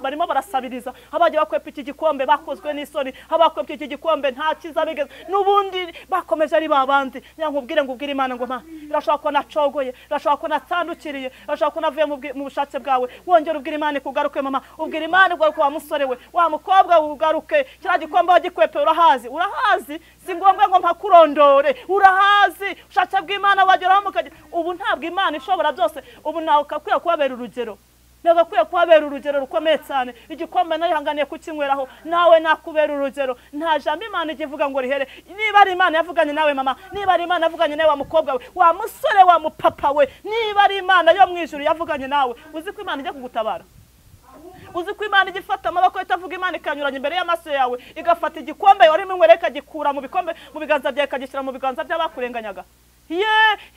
barimo barasabiriza. Abagiye bakwepa iki gikombe bakozwe n'isoni, abakwepye iki gikombe nta cyiza bigeze, n'ubundi bakomeje ari babandi. Nyankubwire ngo ubwire Imana ngo ma birashobora ko nacogoye, birashobora ko natandukiriye, birashobora ko navuye mu bushake bwawe. Wongera ubwire Imana kugaruke mama, ubwire Imana kugaruke wa musore we, wa mukobwa we ugaruke. Kiriya gikombe wagikwepe urahazi, urahazi, si ngombwa ngo mpakurondore, urahazi. Ubushake bw'Imana wageraho mukagira. Ubu ntabwo Imana ishobora byose, ubu nawe ukakwiye kubabera urugero, nagakwiye kubabera urugero rukomeye cyane. Igikombe narihanganiye kukinyweraho, nawe nakubera urugero. Nta jambo Imana ikivuga ngo rihere. Niba ari Imana yavuganye nawe mama, niba ari Imana yavuganye nawe wa mukobwa we, wa musore, wa mupapa we, niba ari Imana yo mu ijuru yavuganye nawe, uzi ko Imana ijya kugutabara. Uzi ko Imana igifata amaboko itavuga, Imana ikanyuranya imbere y'amaso yawe, igafata igikombe warimo inywera ikagikura mu bikombe mu biganza byawe, ikagishyira mu biganza by'abakurenganyaga. Ye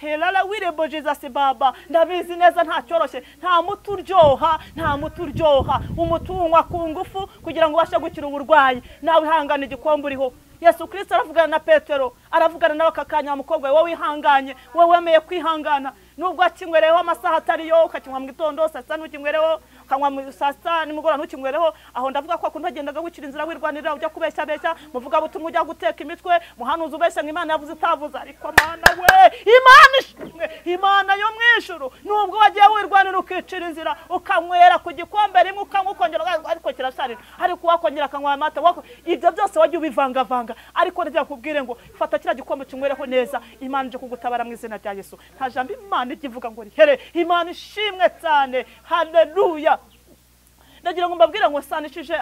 helala wirebo Jesus baba, ndabizi neza nta cyoroshye, nta muti uryoha, nta muti uryoha. Umuti unywa ku ngufu kugira ngo ubashe gukira uburwayi, nawe ihangane igikombe uriho. Yesu Kristo aravugana na Petero, aravugana nawe akakanya, mukobwa wowe wihanganye, wowe wemeye kwihangana, nubwo akinywereho amasaha atari yo, ukakinywa mu gitondo saa sita ntukinywereho, ukanywa mu saa sita nimugoroba ntukinywereho. Aho ndavuga ko akuntu wagendaga wicira inzira wirwanirira, ujya kubeshya beshya, muvuga butumwa ujya guteka imitwe, muhanuzi ubeshya ngo Imana yavuze itavuze. Ariko Mana we, Imana ishimwe, Imana yo mu ijuru, nubwo wagiye wirwanira ukicira inzira, ukanywera ku gikombe rimwe ukanywa ukongera, ariko kirasharira, ariko wakongera akanywa amata, ibyo byose wagiye ubivangavanga. Ariko ndagira kubwire ngo fata kiriya gikombe kinywereho neza, Imana ije kugutabara mu izina rya Yesu. Nta jambo Imana ikivuga ngo rihere. Imana ishimwe cyane, haleluya. Ndagira ngo mbabwire ngo sanishije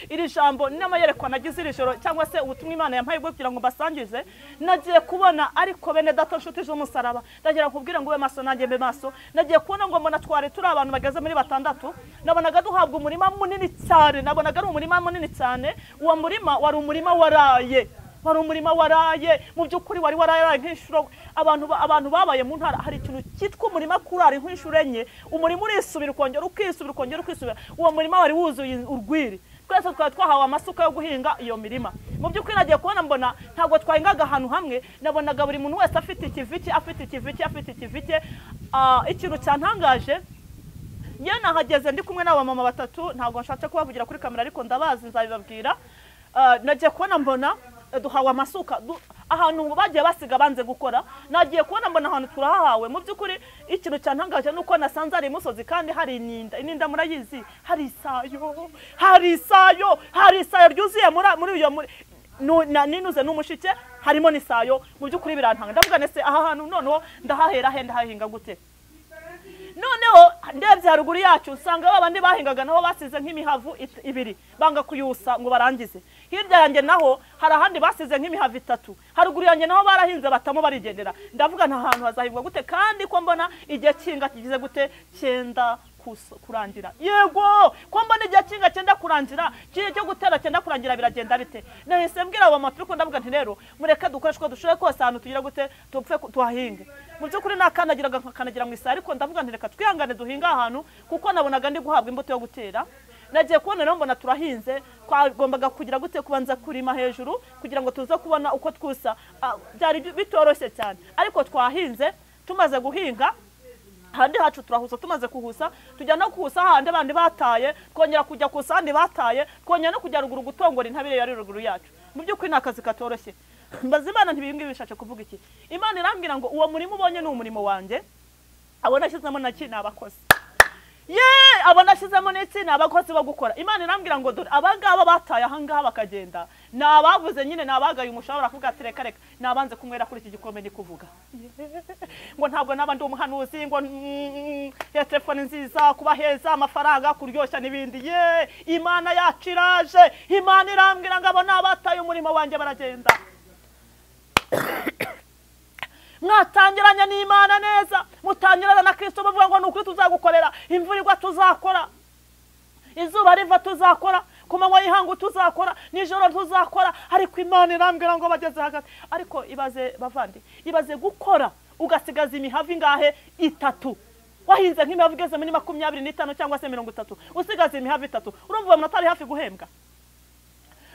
iri jambo n'amayerekwa nagize iri joro, cyangwa se ubutumwa Imana yampaye bwo kugira ngo mbasangize. Nagiye kubona ariko bene data nshuti z'umusaraba, ndagira kubwira ngo ube maso nanjye mbe maso. Nagiye kubona ngo mbona twari turi abantu bageze muri batandatu, nabonaga duhabwa umurima munini cyane, nabonaga ari umurima munini cyane. Uwo murima wari umurima waraye, wari umurima waraye mu by'ukuri, wari waraye nk'inshuro. Abantu babaye mu ntara, hari ikintu cyitwa umurima kurara nk'inshuro enye, umurima urisubira ukongera ukisubira ukongera ukisubira. Uwo murima wari wuzuye urwiri, twese twari twahawe amasuka yo guhinga iyo mirima. Mu by'ukuri nagiye kubona mbona ntabwo twahingaga ahantu hamwe, nabonaga buri muntu wese afite ikivi cye, afite ikivi cye, afite ikivi cye. Ikintu cyantangaje, njye nahageze ndi kumwe n'abamama batatu, ntabwo nshatse kubavugira kuri kamera ariko ndabazi nzabibabwira. Nagiye kubona mbona duhawe amasuka ahantu bagiye basiga banze gukora. Nagiye kubona mbona ahantu turahawe. Mu by'ukuri ikintu cyantangaje nuko nasanze ari imusozi kandi hari ininda, ininda murayizi, hari isayo, hari isayo, hari isayo ryuzuye muri iyo ninuze n'umushike, harimo n'isayo. Mu by'ukuri birantanga, ndavuga nese aha hantu noneho ndahahera he, ndahahinga gute? Noneho ndebye haruguru yacu usanga babandi bahingaga naho basize nk'imihavu ibiri, banga kuyusa ngo barangize. Hirya yanjye naho hari ahandi basize nk'imihavu itatu, haruguru yanjye naho barahinze batamo barigendera. Ndavuga nta hantu hazahingwa gute, kandi ko mbona igihe cy'inga kigize gute, cyenda kurangira. Yego, ko mbona igihe cy'inga cyenda kurangira, kigiye cyo gutera cyenda kurangira, biragenda bite? Nahise mbwira abo mama turi ko ndavuga nti rero mureke dukoreshe uko dushoboye kose ahantu tugira gute, tupfe tuhahinge. Mu by'ukuri nakanagiraga nkakanagira mu isaha, ariko ndavuga nti reka twihangane duhinge ahantu, kuko nabonaga ndi guhabwa imbuto yo gutera. Nagiye kubona rero mbona turahinze, twagombaga kugira gute, kubanza kurima hejuru kugira ngo tuze kubona uko twusa. Byari bitoroshye cyane, ariko twahinze. Tumaze guhinga handi hacu turahusa, tumaze kuhusa tujya no kuhusa handi abandi bataye, twongera kujya kuhusa handi bataye, twongera no kujya ruguru gutongora intabire yari ruguru yacu. Mu by'ukuri ni akazi katoroshye. Mbaza Imana nti ibi bishatse kuvuga iki? Imana irambwira ngo uwo murimo ubonye ni umurimo wanjye, abo nashyizemo naki ni abakozi. Ye, abo nashyizemo n'iki ni abakozi bo gukora. Imana irambwira ngo dore abangaba bataye ahangaha bakagenda, ni abavuze nyine, ni abagaye umushahara, baravuga ati reka reka, nabanze kunywera kuri iki gikombe ndi kuvuga ngo ntabwo naba ndi umuhanuzi, ngo ya telefone nziza, kuba heza, amafaranga, kuryoshya n'ibindi. Ye, Imana yacu iraje. Imana irambwira ngo abo ni abataye umurimo wanjye baragenda. Mwatangiranye n'Imana neza, mutangirana na Kristo bavuga ngo nukuri tuzagukorera, imvura igwa tuzakora, izuba riva tuzakora, ku manywa y'ihangu tuzakora, nijoro tuzakora. Ariko Imana irambwira ngo bageze hagati. Ariko ibaze bavandi, ibaze gukora ugasigaza imihavu ingahe? Itatu. Wahinze nk'imihavu igeze muri 25 cyangwa se 30, usigaze imihavu 3. Urumva uwo muntu atari hafi guhembwa?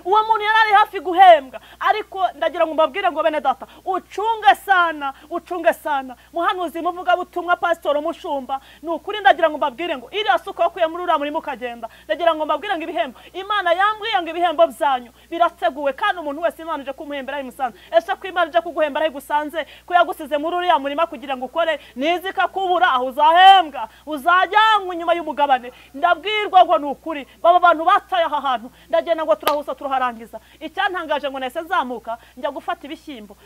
Uwo muntu yari hafi guhembwa. Ariko ndagira ngo mbabwire ngo bene data, ucunge sana, ucunge sana. Muhanuzi, muvuga butumwa, pastor, mushumba, ni ukuri ndagira ngo mbabwire ngo iriya suka wakuye muri uriya murimo ukagenda, ndagira ngo mbabwire ngo ibihembo Imana yambwiye ngo ibihembo byanyu birateguwe, kandi umuntu wese Imana ije kumuhembera imusanze. Ese ko Imana ije kuguhembera igusanze, ko yagusize muri uriya murima kugira ngo ukore, nizi kakubura aho uzahembwa, uzajyanwa inyuma y'umugabane. Ndabwirwa ngo ni ukuri baba bantu bataye aha hantu. Ndagenda ngo turahusa turaharangiza. Icyantangaje ngo nahise nzamuka njya gufata ibishyimbo.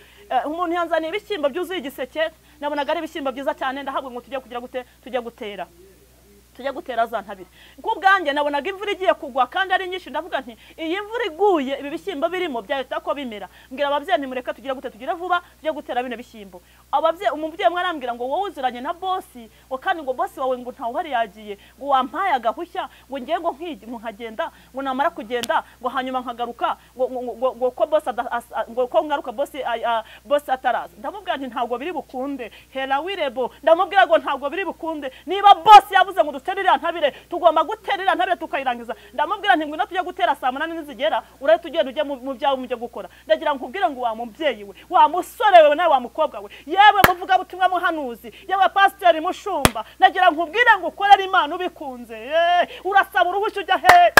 Umuntu yanzaniye ibishyimbo byuzuye igiseke, nabonaga ari ibishyimbo byiza cyane. Ndahabwa ngo tujye kugira gute, tujye gutera, tujye gutera za ntabire. Ku bwanjye nabonaga imvura igiye kugwa kandi ari nyinshi, ndavuga nti iyi mvura iguye ibi bishyimbo birimo byahita ko bimera. Mbwira ababyeyi nti mureka tugire gute, tugire vuba tujye gutera bino bishyimbo. Ababyeyi, umubyeyi umwe arambwira ngo wowe uziranye na bosi, ngo kandi ngo bosi wawe ngo ntawe uhari yagiye, ngo wampaye agahushya ngo ngiye ngo nkigi ngo nkagenda, ngo namara kugenda ngo hanyuma nkagaruka, ngo ko bosi ngo ko ngaruka bosi bosi ataraza. Ndamubwira nti ntabwo biri bukunde, hera wirebo. Ndamubwira ngo ntabwo biri bukunde, niba bosi yavuze ngo duterera ntabire, tugomba guterera ntabire tukayirangiza. Ndamubwira nti ngwino tujye gutera saa 8 nizigera, urahita ugenda ujye mu byawe mujye gukora. Ndagira nkubwire ngo wa mubyeyi we, wa musore we, nawe wa mukobwa we, yewe muvuga butumwa muhanuzi, yewe pasiteri mushumba, ndagira nkubwire ngo ukorere Imana ubikunze. Urasaba uruhushya ujya he?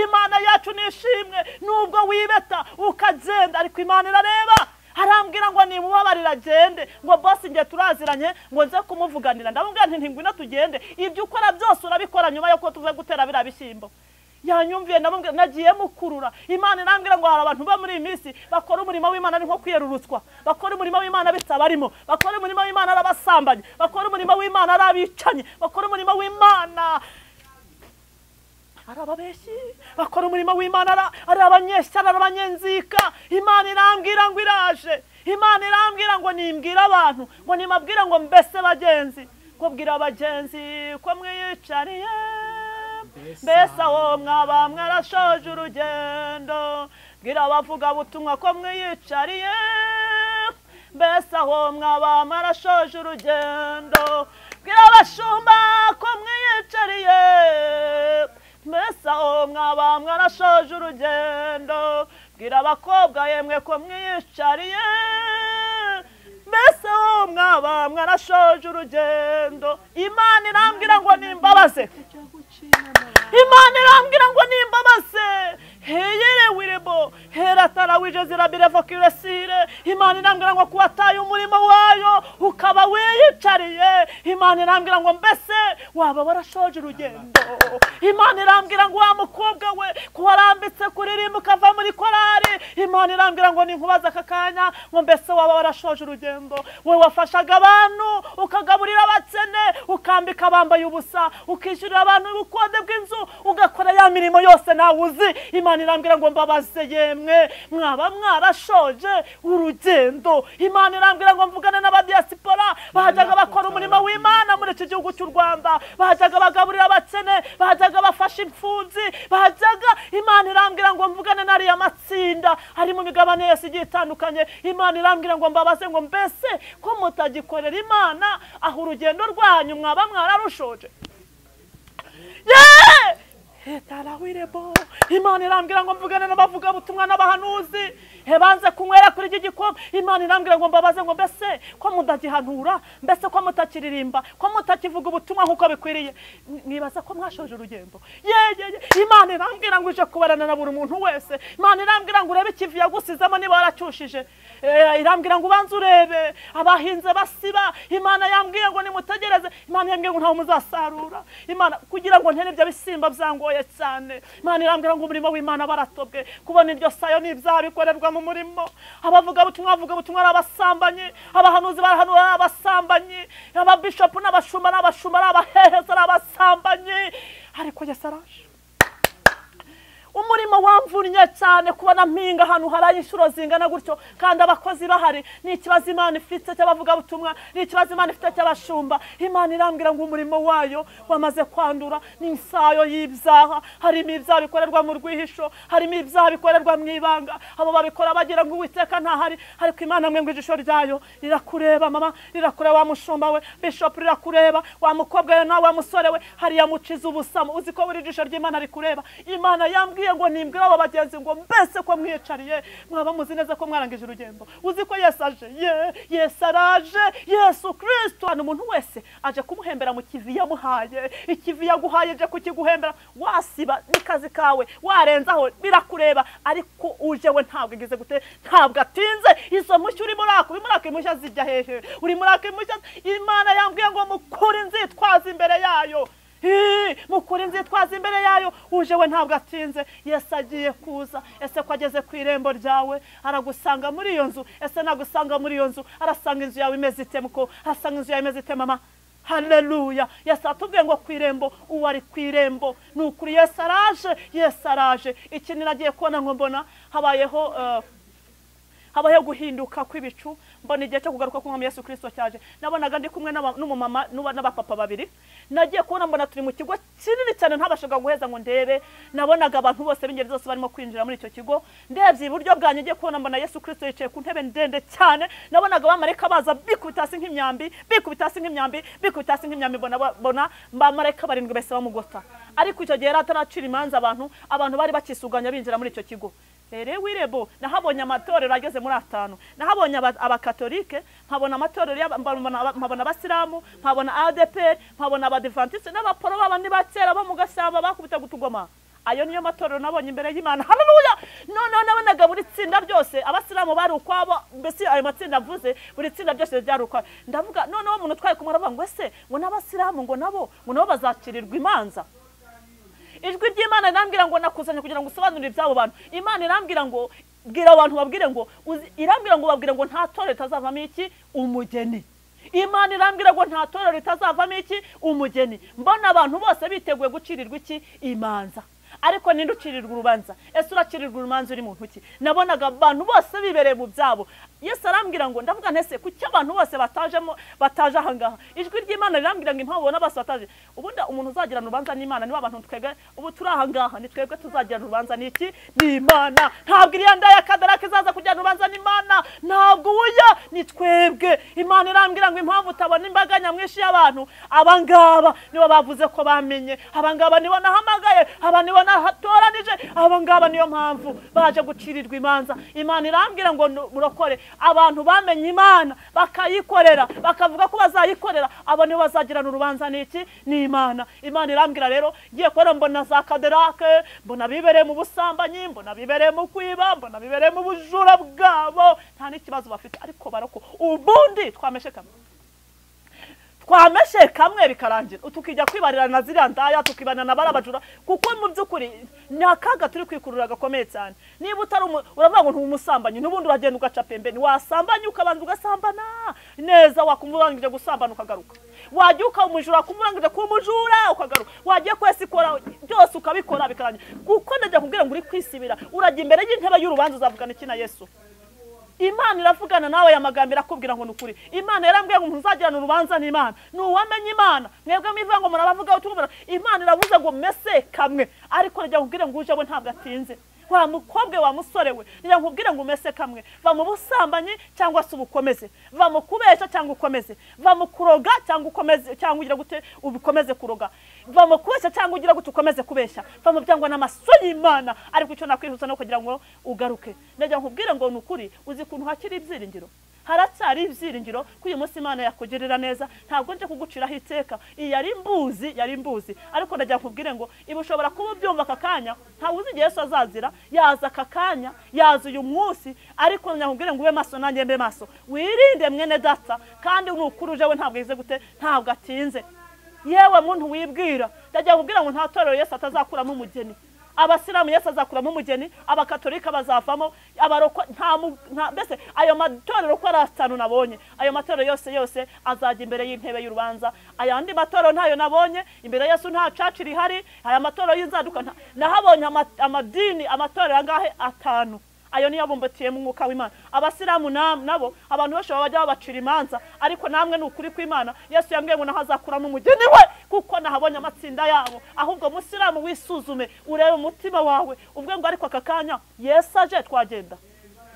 Imana yacu nishimwe nubwo wibeta ukagenda, ariko Imana irareba. Arambwira ngo nimubabarira agende, ngo bosi nge turaziranye, ngo nze kumuvuganira. Ndamubwira nti ngwino tugende, ibyo ukora byose urabikora nyuma yo ko tuve gutera biriya bishyimbo. Yanyumviye, ndamubwira nagiye mukurura. Imana irambwira ngo hari abantu bo muri iyi minsi bakora umurimo w'Imana ari nko kwiyerurutswa, bakora umurimo w'Imana bitabarimo, bakora umurimo w'Imana ari abasambanyi, bakora umurimo w'Imana ari abicanyi, bakora umurimo w'Imana ari ababeshyi, bakora umurimo w'Imana ari abanyeshyari, ari abanyenzika. Imana irambwira ngo iraje. Imana irambwira ngo nimbwira abantu, ngo nimabwira ngo mbese bagenzi, ngo bwira abagenzi ko mwiyicariye, mbese aho mwaba mwarashoje urugendo. Bwira abavuga butumwa ko mwiyicariye, mbese aho mwaba mwarashoje urugendo. Bwira abashumba ko mwiyicariye, mbese aho mwaba mwarashoje urugendo. Bwira abakobwa yemwe ko mwiyicariye, mbese aho mwaba mwarashoje urugendo. Imana irambwira ngo nimbabaze, Imana irambwira ngo nimbabaze. Heyere wirebo heratara wijezira birevokiresire. Imana irambwira ngo kuwataye umurimo wayo ukaba wiyicariye. Imana irambwira ngo mbese waba warashoje urugendo. Imana irambwira ngo wa mukobwa we kuwarambitse kuririmba ukava muri korari. Imana irambwira ngo ninkubaza aka kanya ngo mbese waba warashoje urugendo. We wafashaga abantu, ukagaburira abakene, ukambika abambaye ubusa, ukishyurira abantu ubukode bw'inzu, ugakora ya mirimo yose nawe uzi. Imana irambwira ngo mbabaze yemwe mwaba mwarashoje urugendo. Imana irambwira ngo mvugane n'abadiaspora bajyaga bakora umurimo w'Imana muri iki gihugu cy'u Rwanda, bajyaga bagaburira abakene, bajyaga bafasha imfubyi, bajyaga. Imana irambwira ngo mvugane n'ariya matsinda ari mu migabane yose igiye itandukanye. Imana irambwira ngo mbabaze ngo mbese ko mutagikorera Imana, aho urugendo rwanyu mwaba mwararushoje. Imana irambwira ngo mvugane n'abavuga butumwa n'abahanuzi hebanze kunywera kuri iki gikombe. Imana irambwira ngo mbabaze ngo mbese ko mudagihanura, mbese ko mutakiririmba, ko mutakivuga ubutumwa nkuko bikwiriye, mwibaza ko mwashoje urugendo. Yeye Imana irambwira ngo ije kubarana na buri muntu wese. Imana irambwira ngo urebe ikivi yagusizemo niba waracyushije. Irambwira ngo ubanze urebe abahinze basiba. Imana yambwiye ngo nimutegereze. Imana yambwiye ngo ntawe muzasarura. Imana kugira ngo ntere ibyo bisimba byangoye cyane. Imana irambwira ngo umurimo w'Imana baratobwe, kubona iryo sayo n'ibyaha bikorerwa mu murimo. Abavuga butumwa bavuga butumwa ari abasambanyi, abahanuzi barahanura ari abasambanyi, ababishopu n'abashumba n'abashumba ari abaheheza ari abasambanyi. Ariko Yesu araje. Umurimo wamvunnye cyane kubona mpinga ahantu haraye inshuro zingana gutyo kandi abakozi bahari. Ni ikibazo Imana ifite cy'abavugabutumwa, ni ikibazo Imana ifite cy'abashumba. Imana irambwira ngo umurimo wayo wamaze kwandura, ni insayo y'ibyaha. Harimo ibyaha bikorerwa mu rwihisho, harimo ibyaha bikorerwa mu ibanga. Abo babikora bagira ngo Uwiteka ntahari, ariko Imana mwe ngo ijisho ryayo rirakureba mama, rirakureba wa mushumba we, bishop rirakureba wa mukobwa we nawe wa musore we, hariya muciza ubusamo. Uzi ko buri jisho ry'Imana rikureba. Imana yambwiye ngo nimbwira abo bagenzi ngo mbese ko mwiyicariye mwaba muzi neza ko mwarangije urugendo. Uzi ko Yesu aje, Yesu araje, Yesu Kristo. Umuntu wese aje kumuhembera mu kivi yamuhaye. Ikivi yaguhaye je kukiguhembera, wasiba n'ikazi kawe, warenzaho birakureba, ariko uje we ntabwo igize gute, ntabwo atinze. Izo mushya uri murako, uri murako imushya zijya hehe? Uri murako imushya. Imana yambwiye ngo mukure inzitwazo imbere yayo. Mukure inzitwazo imbere yayo. Uje we ntabwo atinze. Yesu agiye kuza. Ese ko ageze ku irembo ryawe aragusanga muri iyo nzu? Ese nagusanga muri iyo nzu arasanga inzu yawe imeze ite muko? Arasanga inzu yawe imeze ite mama? Haleluya. Yesu atubwiye ngo ku irembo, uwo ari ku irembo ni ukuri. Yesu araje, Yesu araje. Ikindi nagiye kubona ngo mbona habayeho guhinduka kw'ibicu. Mbona igihe cyo kugaruka k'Umwami Yesu Kristo cyaje. Nabonaga ndi kumwe n'umumama n'abapapa babiri. Nagiye kubona mbona turi mu kigo kinini cyane ntabashaga guheza ngo ndebe. Nabonaga abantu bose b'ingeri zose barimo kwinjira muri icyo kigo. Ndebye iburyo bwanjye ngiye kubona mbona Yesu Kristo yicaye ku ntebe ndende cyane. Nabonaga abamarayika baza bikubita hasi nk'imyambi, bikubita hasi nk'imyambi, bikubita hasi nk'imyambi. Mbona abamarayika barindwi bahise bamugota. Ariko icyo gihe yari ataracira imanza abantu bari bakisuganya binjira muri icyo kigo. Rero wirebo nahabonye amatorero ageze muri 5. Nahabonye abakatolike, nkabona amatorero nkabona abasilamu, nkabona ADPR, nkabona abadventiste n'abaporo babandi bakera bo mu gashyamba bakubita gutugoma. Ayo niyo matorero nabonye imbere y'Imana. Haleluya. None nabonaga buri tsinda ryose abasilamu bari ukwabo, mbese ayo matsinda mvuze buri tsinda ryose ryari ukwabo. Ndavuga none uwo muntu twaye kumara ngo ese ngo n'abasilamu ngo nabo bazacirirwa imanza. Ijwi ry'Imana irambwira ngo nakuzanye kugira ngo usobanurire ibyabo bantu. Imana irambwira ngo bwira abantu babwire ngo irambwira ngo babwire ngo nta torero ritazavamo iki umugeni. Imana irambwira ngo nta torero ritazavamo iki umugeni. Mbona abantu bose biteguye gucirirwa iki imanza. Ariko ninde ucirirwa urubanza? Ese uracirirwa urubanza uri mu ntoki? Nabonaga abantu bose bibereye mu byabo. Yesu arambwira ngo ndavuga ntese kuki abantu bose batajemo bataje ahangaha. Ijwi ry'Imana rirambwira ngo impamvu bona bose bataje. Ubundi umuntu uzagira urubanza n'Imana niba abantu twebwe ubu turi ahangaha ni twebwe tuzagira urubanza n'iki? N'Imana. Ntabwo iriya ndaya Kadaraka izaza kujyana urubanza n'Imana. Ntabwo uya ni twebwe. Imana irambwira ngo impamvu utabona imbaga nyamwinshi y'abantu, abangaba nibo bavuze ko bamenye, abangaba nibo nahamagaye, aba nibo nahatoranije, abangaba niyo mpamvu baje gucirirwa imanza. Imana irambwira ngo murokore abantu bamenye Imana bakayikorera bakavuga ko bazayikorera, abo nibo bazagirana urubanza n'iki? N'Imana. Imana irambwira rero ngiye kubona mbona za Kadarake, mbona bibereye mu busambanyi, mbona bibereye mu kwiba, mbona bibereye mu bujura bwabo, nta n'ikibazo bafite. Ariko baroko ubundi twameshe kamwe bikarangira, tukijya kwibarira na ziriya ndaya, tukibana na barabajura, kuko mu by'ukuri ni akaga turi kwikurura gakomeye cyane. Niba utari uravuga ngo ntumusambanyi, n'ubundi uragenda ugaca pembeni, wasambanye ukabanza ugasambana neza, wakumva urangije gusambana ukagaruka, wajya ukamujura wakumva urangije kumujura ukagaruka, wagiye kwesikora byose ukabikora bikarangira. Kuko ndajya kubwira ngo uri kwisibira, urajya imbere y'intebe y'urubanza uzavugana iki na Yesu? Imana iravugana nawe ya magambo irakubwira ngo nukuri. Imana yarambwiye ngo ntuzagirana urubanza n'Imana. Nuwamenye Imana, mwebwe mwivuga ngo murabavuga utumva. Imana iravuze ngo mese kamwe, ariko rya nkubwire ngo uje we ntabwo atinze. Wa mukobwe wa musore we, rya nkubwire ngo mese kamwe. Va mu busambanyi cyangwa se ubukomeze, va mu kubesha cyangwa ukomeze, va mu kuroga cyangwa ukomeze, cyangwa ugira gute ubikomeze kuroga, va mu kubesha cyangwa ugira gute ukomeze kubesha, va mu byangwa n'amaso y'Imana. Ariko icyo nakwihuza no kugira ngo ugaruke, ndagira nkubwire ngo nukuri uzi kuntu hakiri ibyiringiro. Haracyari ibyiringiro ko uyu munsi Imana yakugirira neza. Ntabwo nje kuguciraho iteka, iyi yari imbuzi, yari imbuzi. Ariko ndagira nkubwire ngo ibi ushobora kuba ubyumva aka kanya, ntawe uzi igihe Yesu azazira, yaza aka kanya, yaza uyu munsi. Ariko ndagira nkubwire ngo ube maso nanjye mbe maso, wirinde mwene data, kandi nukuri uje we ntabwo yize gute, ntabwo atinze. Yewe muntu wibwira, ndagira nkubwire ngo nta torero Yesu atazakuramo umugeni. Abasilamu Yesu azakuramo umugeni, abakatolika bazavamo, abaroko nta mbese ayo matorero ko ari atanu nabonye, ayo matorero yose yose azajya imbere y'intebe y'urubanza. Ayandi matorero ntayo nabonye, imbere Yesu nta church rihari. Aya matorero y'inzaduka nahabonye amadini, amatorero angahe? Atanu. Ayo niyo abumbatiye mu mwuka w'Imana. Abasilamu nabo abantu bose bajya babacira imanza, ariko namwe ni ukuri kw'Imana. Yesu yambwiye ngo nahazakuramo umugeni we, kuko nahabonye amatsinda yabo. Ahubwo musilamu wisuzume, urebe umutima wawe, ubwe ngo ariko aka kanya Yesu aje twagenda.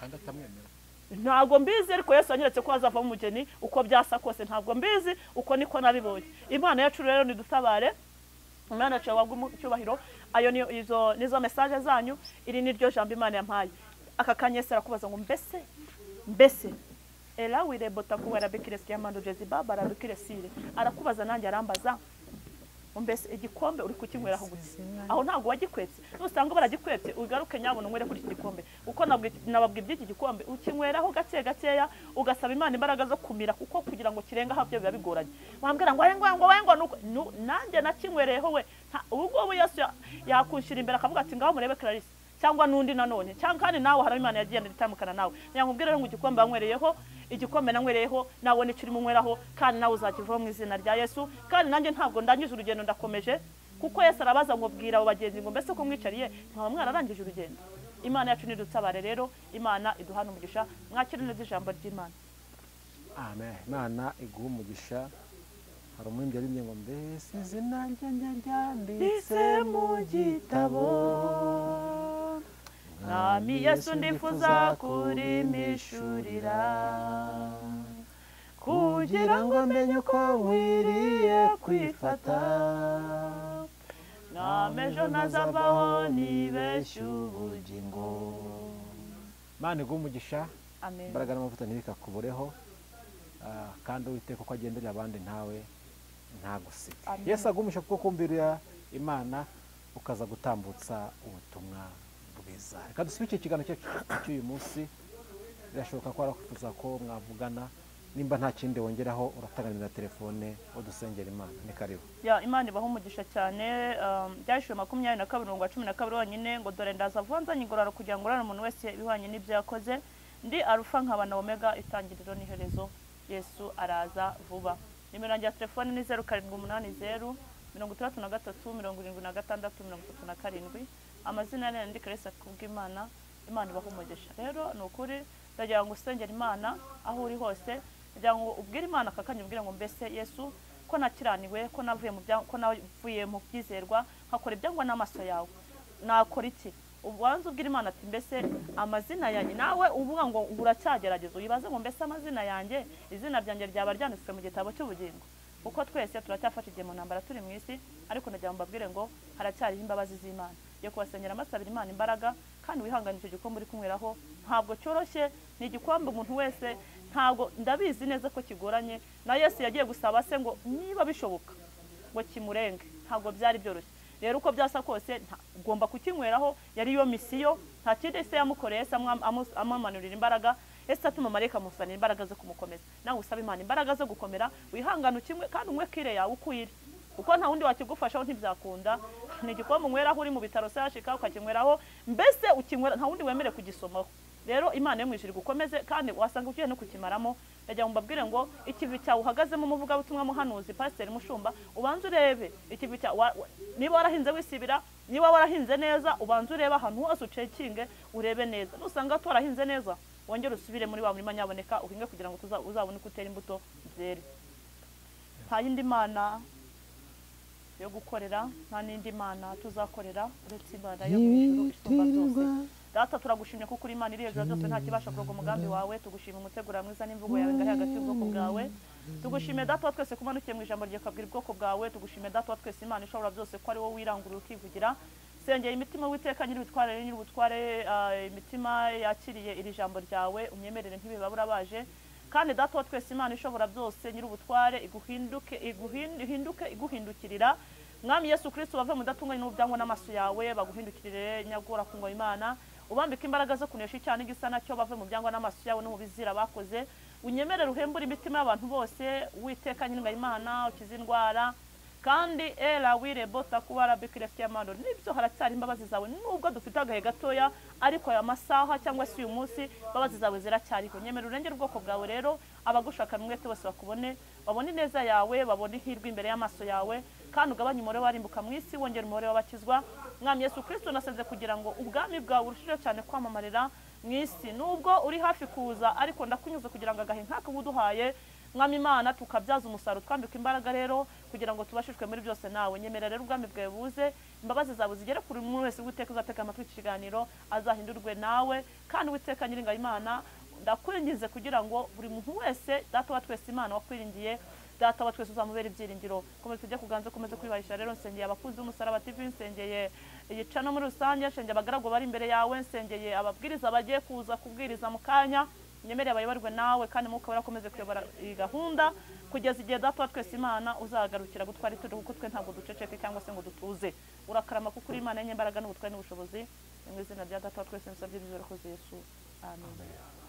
Kandi atamwemera. Ntabwo mbizi, ariko Yesu yanyeretse ko azavamo umugeni, uko byasa kose ntabwo mbizi, uko niko nabibonye. Imana yacu rero nidutabare. Imana yacu wagwa cyubahiro. Ayo niyo izo nizo message zanyu, iri niryo jambo Imana yampaye. Aka kanya Yesu arakubaza ngo mbese mbese ela wirebota kuwera bikiresi yamando jeziba barabikiresire. Arakubaza nanjye arambaza mbese igikombe uri kukinyweraho gute? Aho ntago wagikwetse. Nusanga baragikwetse ugaruke nyabona unywere kuri iki gikombe. Uko nababwiye iby'iki gikombe, ukinyweraho gake gakeya ugasaba Imana imbaraga zo kumira, kuko kugira ngo kirenga habyo biba bigoranye. Wambwira ngo ngo ngo nanjye nakinywereyeho we. Ubwo Yesu yakunshira imbere akavuga ati ngaho murebe Clarisse cyangwa nundi nanone, cyangwa kandi nawe hari Imana yagiye nditandukana nawe. Nyakubwira rero ngo igikombe banywereyeho, igikombe nanywereyeho nawe ni kirimo unyweraho, kandi nawe uzakivaho mu izina rya Yesu. Kandi nanjye ntabwo ndangije urugendo, ndakomeje, kuko Yesu arabaza ngo bwira abo bagenzi ngo mbese ko mwicariye nkaba mwararangije urugendo. Imana yacu nidutabare rero, Imana iduhana umugisha. Mwakire neza ijambo ry'Imana. Amen. Imana iguhe umugisha. Hari umuririmbyi yaririmbye ngo mbese izina ryanjye ryanditse mu gitabo, Mwami Yesu ndifuza kurimishurira, kugira ngo menye uko nkwiriye kwifata, Mwami ejo ntazavaho nibeshye ubugingo. Imana iguhe umugisha. Amen. Imbaraga n'amavuta ntibikakubureho, kandi Uwiteka uko agenderera abandi ntawe ntagusige. Yesu agumisha kuko kumvira Imana ukaza gutambutsa ubutumwa bwiza. Reka dusubike ikiganiro cyacu cy'uyu munsi. Birashoboka ko arakwifuza ko mwavugana, nimba nta kindi wongeraho uratanganira telefone udusengera Imana. Ni karibu. Ya Imana ibaho umugisha cyane. Byashyuwe 22:12 wonyine ngo dore ndaza vuba nzanye ingororano kugira ngo ngororane umuntu wese ibihwanye n'ibyo yakoze. Ndi Arufa nkaba na Omega, itangiriro n'iherezo. Yesu araza vuba. Nimero yanjye ya telefone ni 0780 63 76 37. Amazina yanjye ndi Clarisse Kubwimana. Imana ibaho umugisha. Rero ni ukuri ndagira ngo usengere Imana aho uri hose, ndagira ngo ubwire Imana akakanya, ubwire ngo mbese Yesu ko nakiraniwe, ko navuye mu bya, ko navuye mu byizerwa, nkakora ibyangwa n'amaso yawe, nakora iki? Ubanza ubwire Imana ati mbese amazina yanjye, nawe uvuga ngo uracyagerageza uyibaze ngo mbese amazina yanjye, izina ryanjye ryaba ryanditswe mu gitabo cy'ubugingo. Kuko twese turacyafata igihe mu ntambara turi mu isi, ariko ndagira ngo mbabwire ngo haracyariho imbabazi z'Imana. Yo kubasengera amasabira Imana imbaraga, kandi wihangane icyo gikombe uri kunyweraho ntabwo cyoroshye, ni igikombe umuntu wese ntabwo ndabizi neza ko kigoranye. Na Yesu yagiye gusaba se ngo niba bishoboka ngo kimurenge, ntabwo byari byoroshye. Rero uko byasa kose ugomba kukinyweraho, yari yo misiyo, nta kindi se yamukoreye, se amumanurira imbaraga, ese atuma marayika amusanira imbaraga zo kumukomeza. Nawe usaba Imana imbaraga zo gukomera, wihangane ukimwe kandi unywe kire yawe uko iri, kuko nta wundi wakigufashaho ntibyakunda. Ni igikombe unyweraho uri mu bitaro sashika ukakinyweraho, mbese ukinywera nta wundi wemere kugisomaho. Rero Imana yo mu ijuru igukomeze, kandi wasanga ugiye no kukimaramo. Ndagira ngo mbabwire ngo ikivi cyawe uhagazemo umuvugabutumwa muhanuzi pasiteri mushumba, ubanze urebe ikivi cyawe, niba warahinze wisibira, niba warahinze neza, ubanze urebe ahantu hose ucekinge urebe neza. Nusanga twarahinze neza, wongere usubire muri wa murima nyaboneka uhinge kugira ngo uzabone uko utera imbuto zere. Nta yindi mana yo gukorera, nta n'indi mana tuzakorera uretse Imana yo mu ijuru isumba byose. Data turagushimye kuko uri Imana iri hejuru byose, nta kibasha kuroga umugambi wawe. Tugushima umutegura mwiza n'imvugo yawe ngari hagati y'ubwoko bwawe. Tugushime Data wa twese kumanukiye mu ijambo ryawe ukabwira ubwoko bwawe. Tugushime Data wa twese Imana ishobora byose ko ari wowe wirangurura ukivugira. Sengera imitima witeka nyir'ubutware nyir'ubutware, imitima yakiriye iri jambo ryawe unyemerere ntibibabura baje. Kandi Data wa twese Imana ishobora byose nyir'ubutware iguhinduke iguhinduke iguhindukirira. Mwami Yesu Kristo bave mu datunganye n'ubyangwa n'amaso yawe baguhindukirire nyagora kungwa Imana, ubambike imbaraga zo kunesha icyaha n'igisa nacyo, bave mu byangwa n'amaso yawe no mu bizira bakoze. Unyemerere uhembure imitima y'abantu bose witeka nyir'ingabo Imana, ukize indwara. Kandi era wirebota kuba rabikiresiamando, nibyo haracyari imbabazi zawe nubwo dufite agahe gatoya, ariko aya masaha cyangwa se uyu munsi imbabazi zawe ziracyariho. Nyemera urengere ubwoko bwawe rero, abagushaka mwete bose bakubone, babone ineza yawe, babone ihirwe imbere y'amaso yawe, kandi ugabanye umubare w'abarimbuka mu isi, wongere umubare w'abakizwa. Mwami Yesu Kristo, nasenze kugira ngo ubwami bwawe burushijeho cyane kwamamarira mu isi. Nubwo uri hafi kuza, ariko ndakunyuze kugira ngo agahe nk'aka uduhaye Mwami Imana tukabyaza umusaruro, twambika imbaraga rero kugira ngo tubashishwe muri byose nawe. Nyemera rero ubwami bwawe buze, imbabazi zawe zigere kuri umuntu wese Uwiteka uzatega amatwi iki kiganiro azahindurwe nawe. Kandi Uwiteka Nyiringabo Imana, ndakwinginze kugira ngo buri muntu wese, Data wa twese Imana wakwiringiye, Data wa twese uzamubera ibyiringiro. Komeza tujye kuganza, komeza kwibahisha rero. Nsengeye abakunzi b'umusaraba TV, nsengeye igicano muri rusange, nsengeye abagaragu bari imbere yawe, nsengeye ababwiriza bagiye kuza kubwiriza mu kanya. Nyemereye abayoborwe nawe, kandi Mwuka Wera akomeze kuyobora iyi gahunda kugeza igihe Data wa twese Imana uzagarukira gutwara itorero, kuko twe ntabwo duceceke cyangwa se ngo dutuze. Urakarama kuko uri Imana y'imbaraga n'ubutware n'ubushobozi. Mu izina rya Data wa twese nsabye ibyo urakoze Yesu, amen.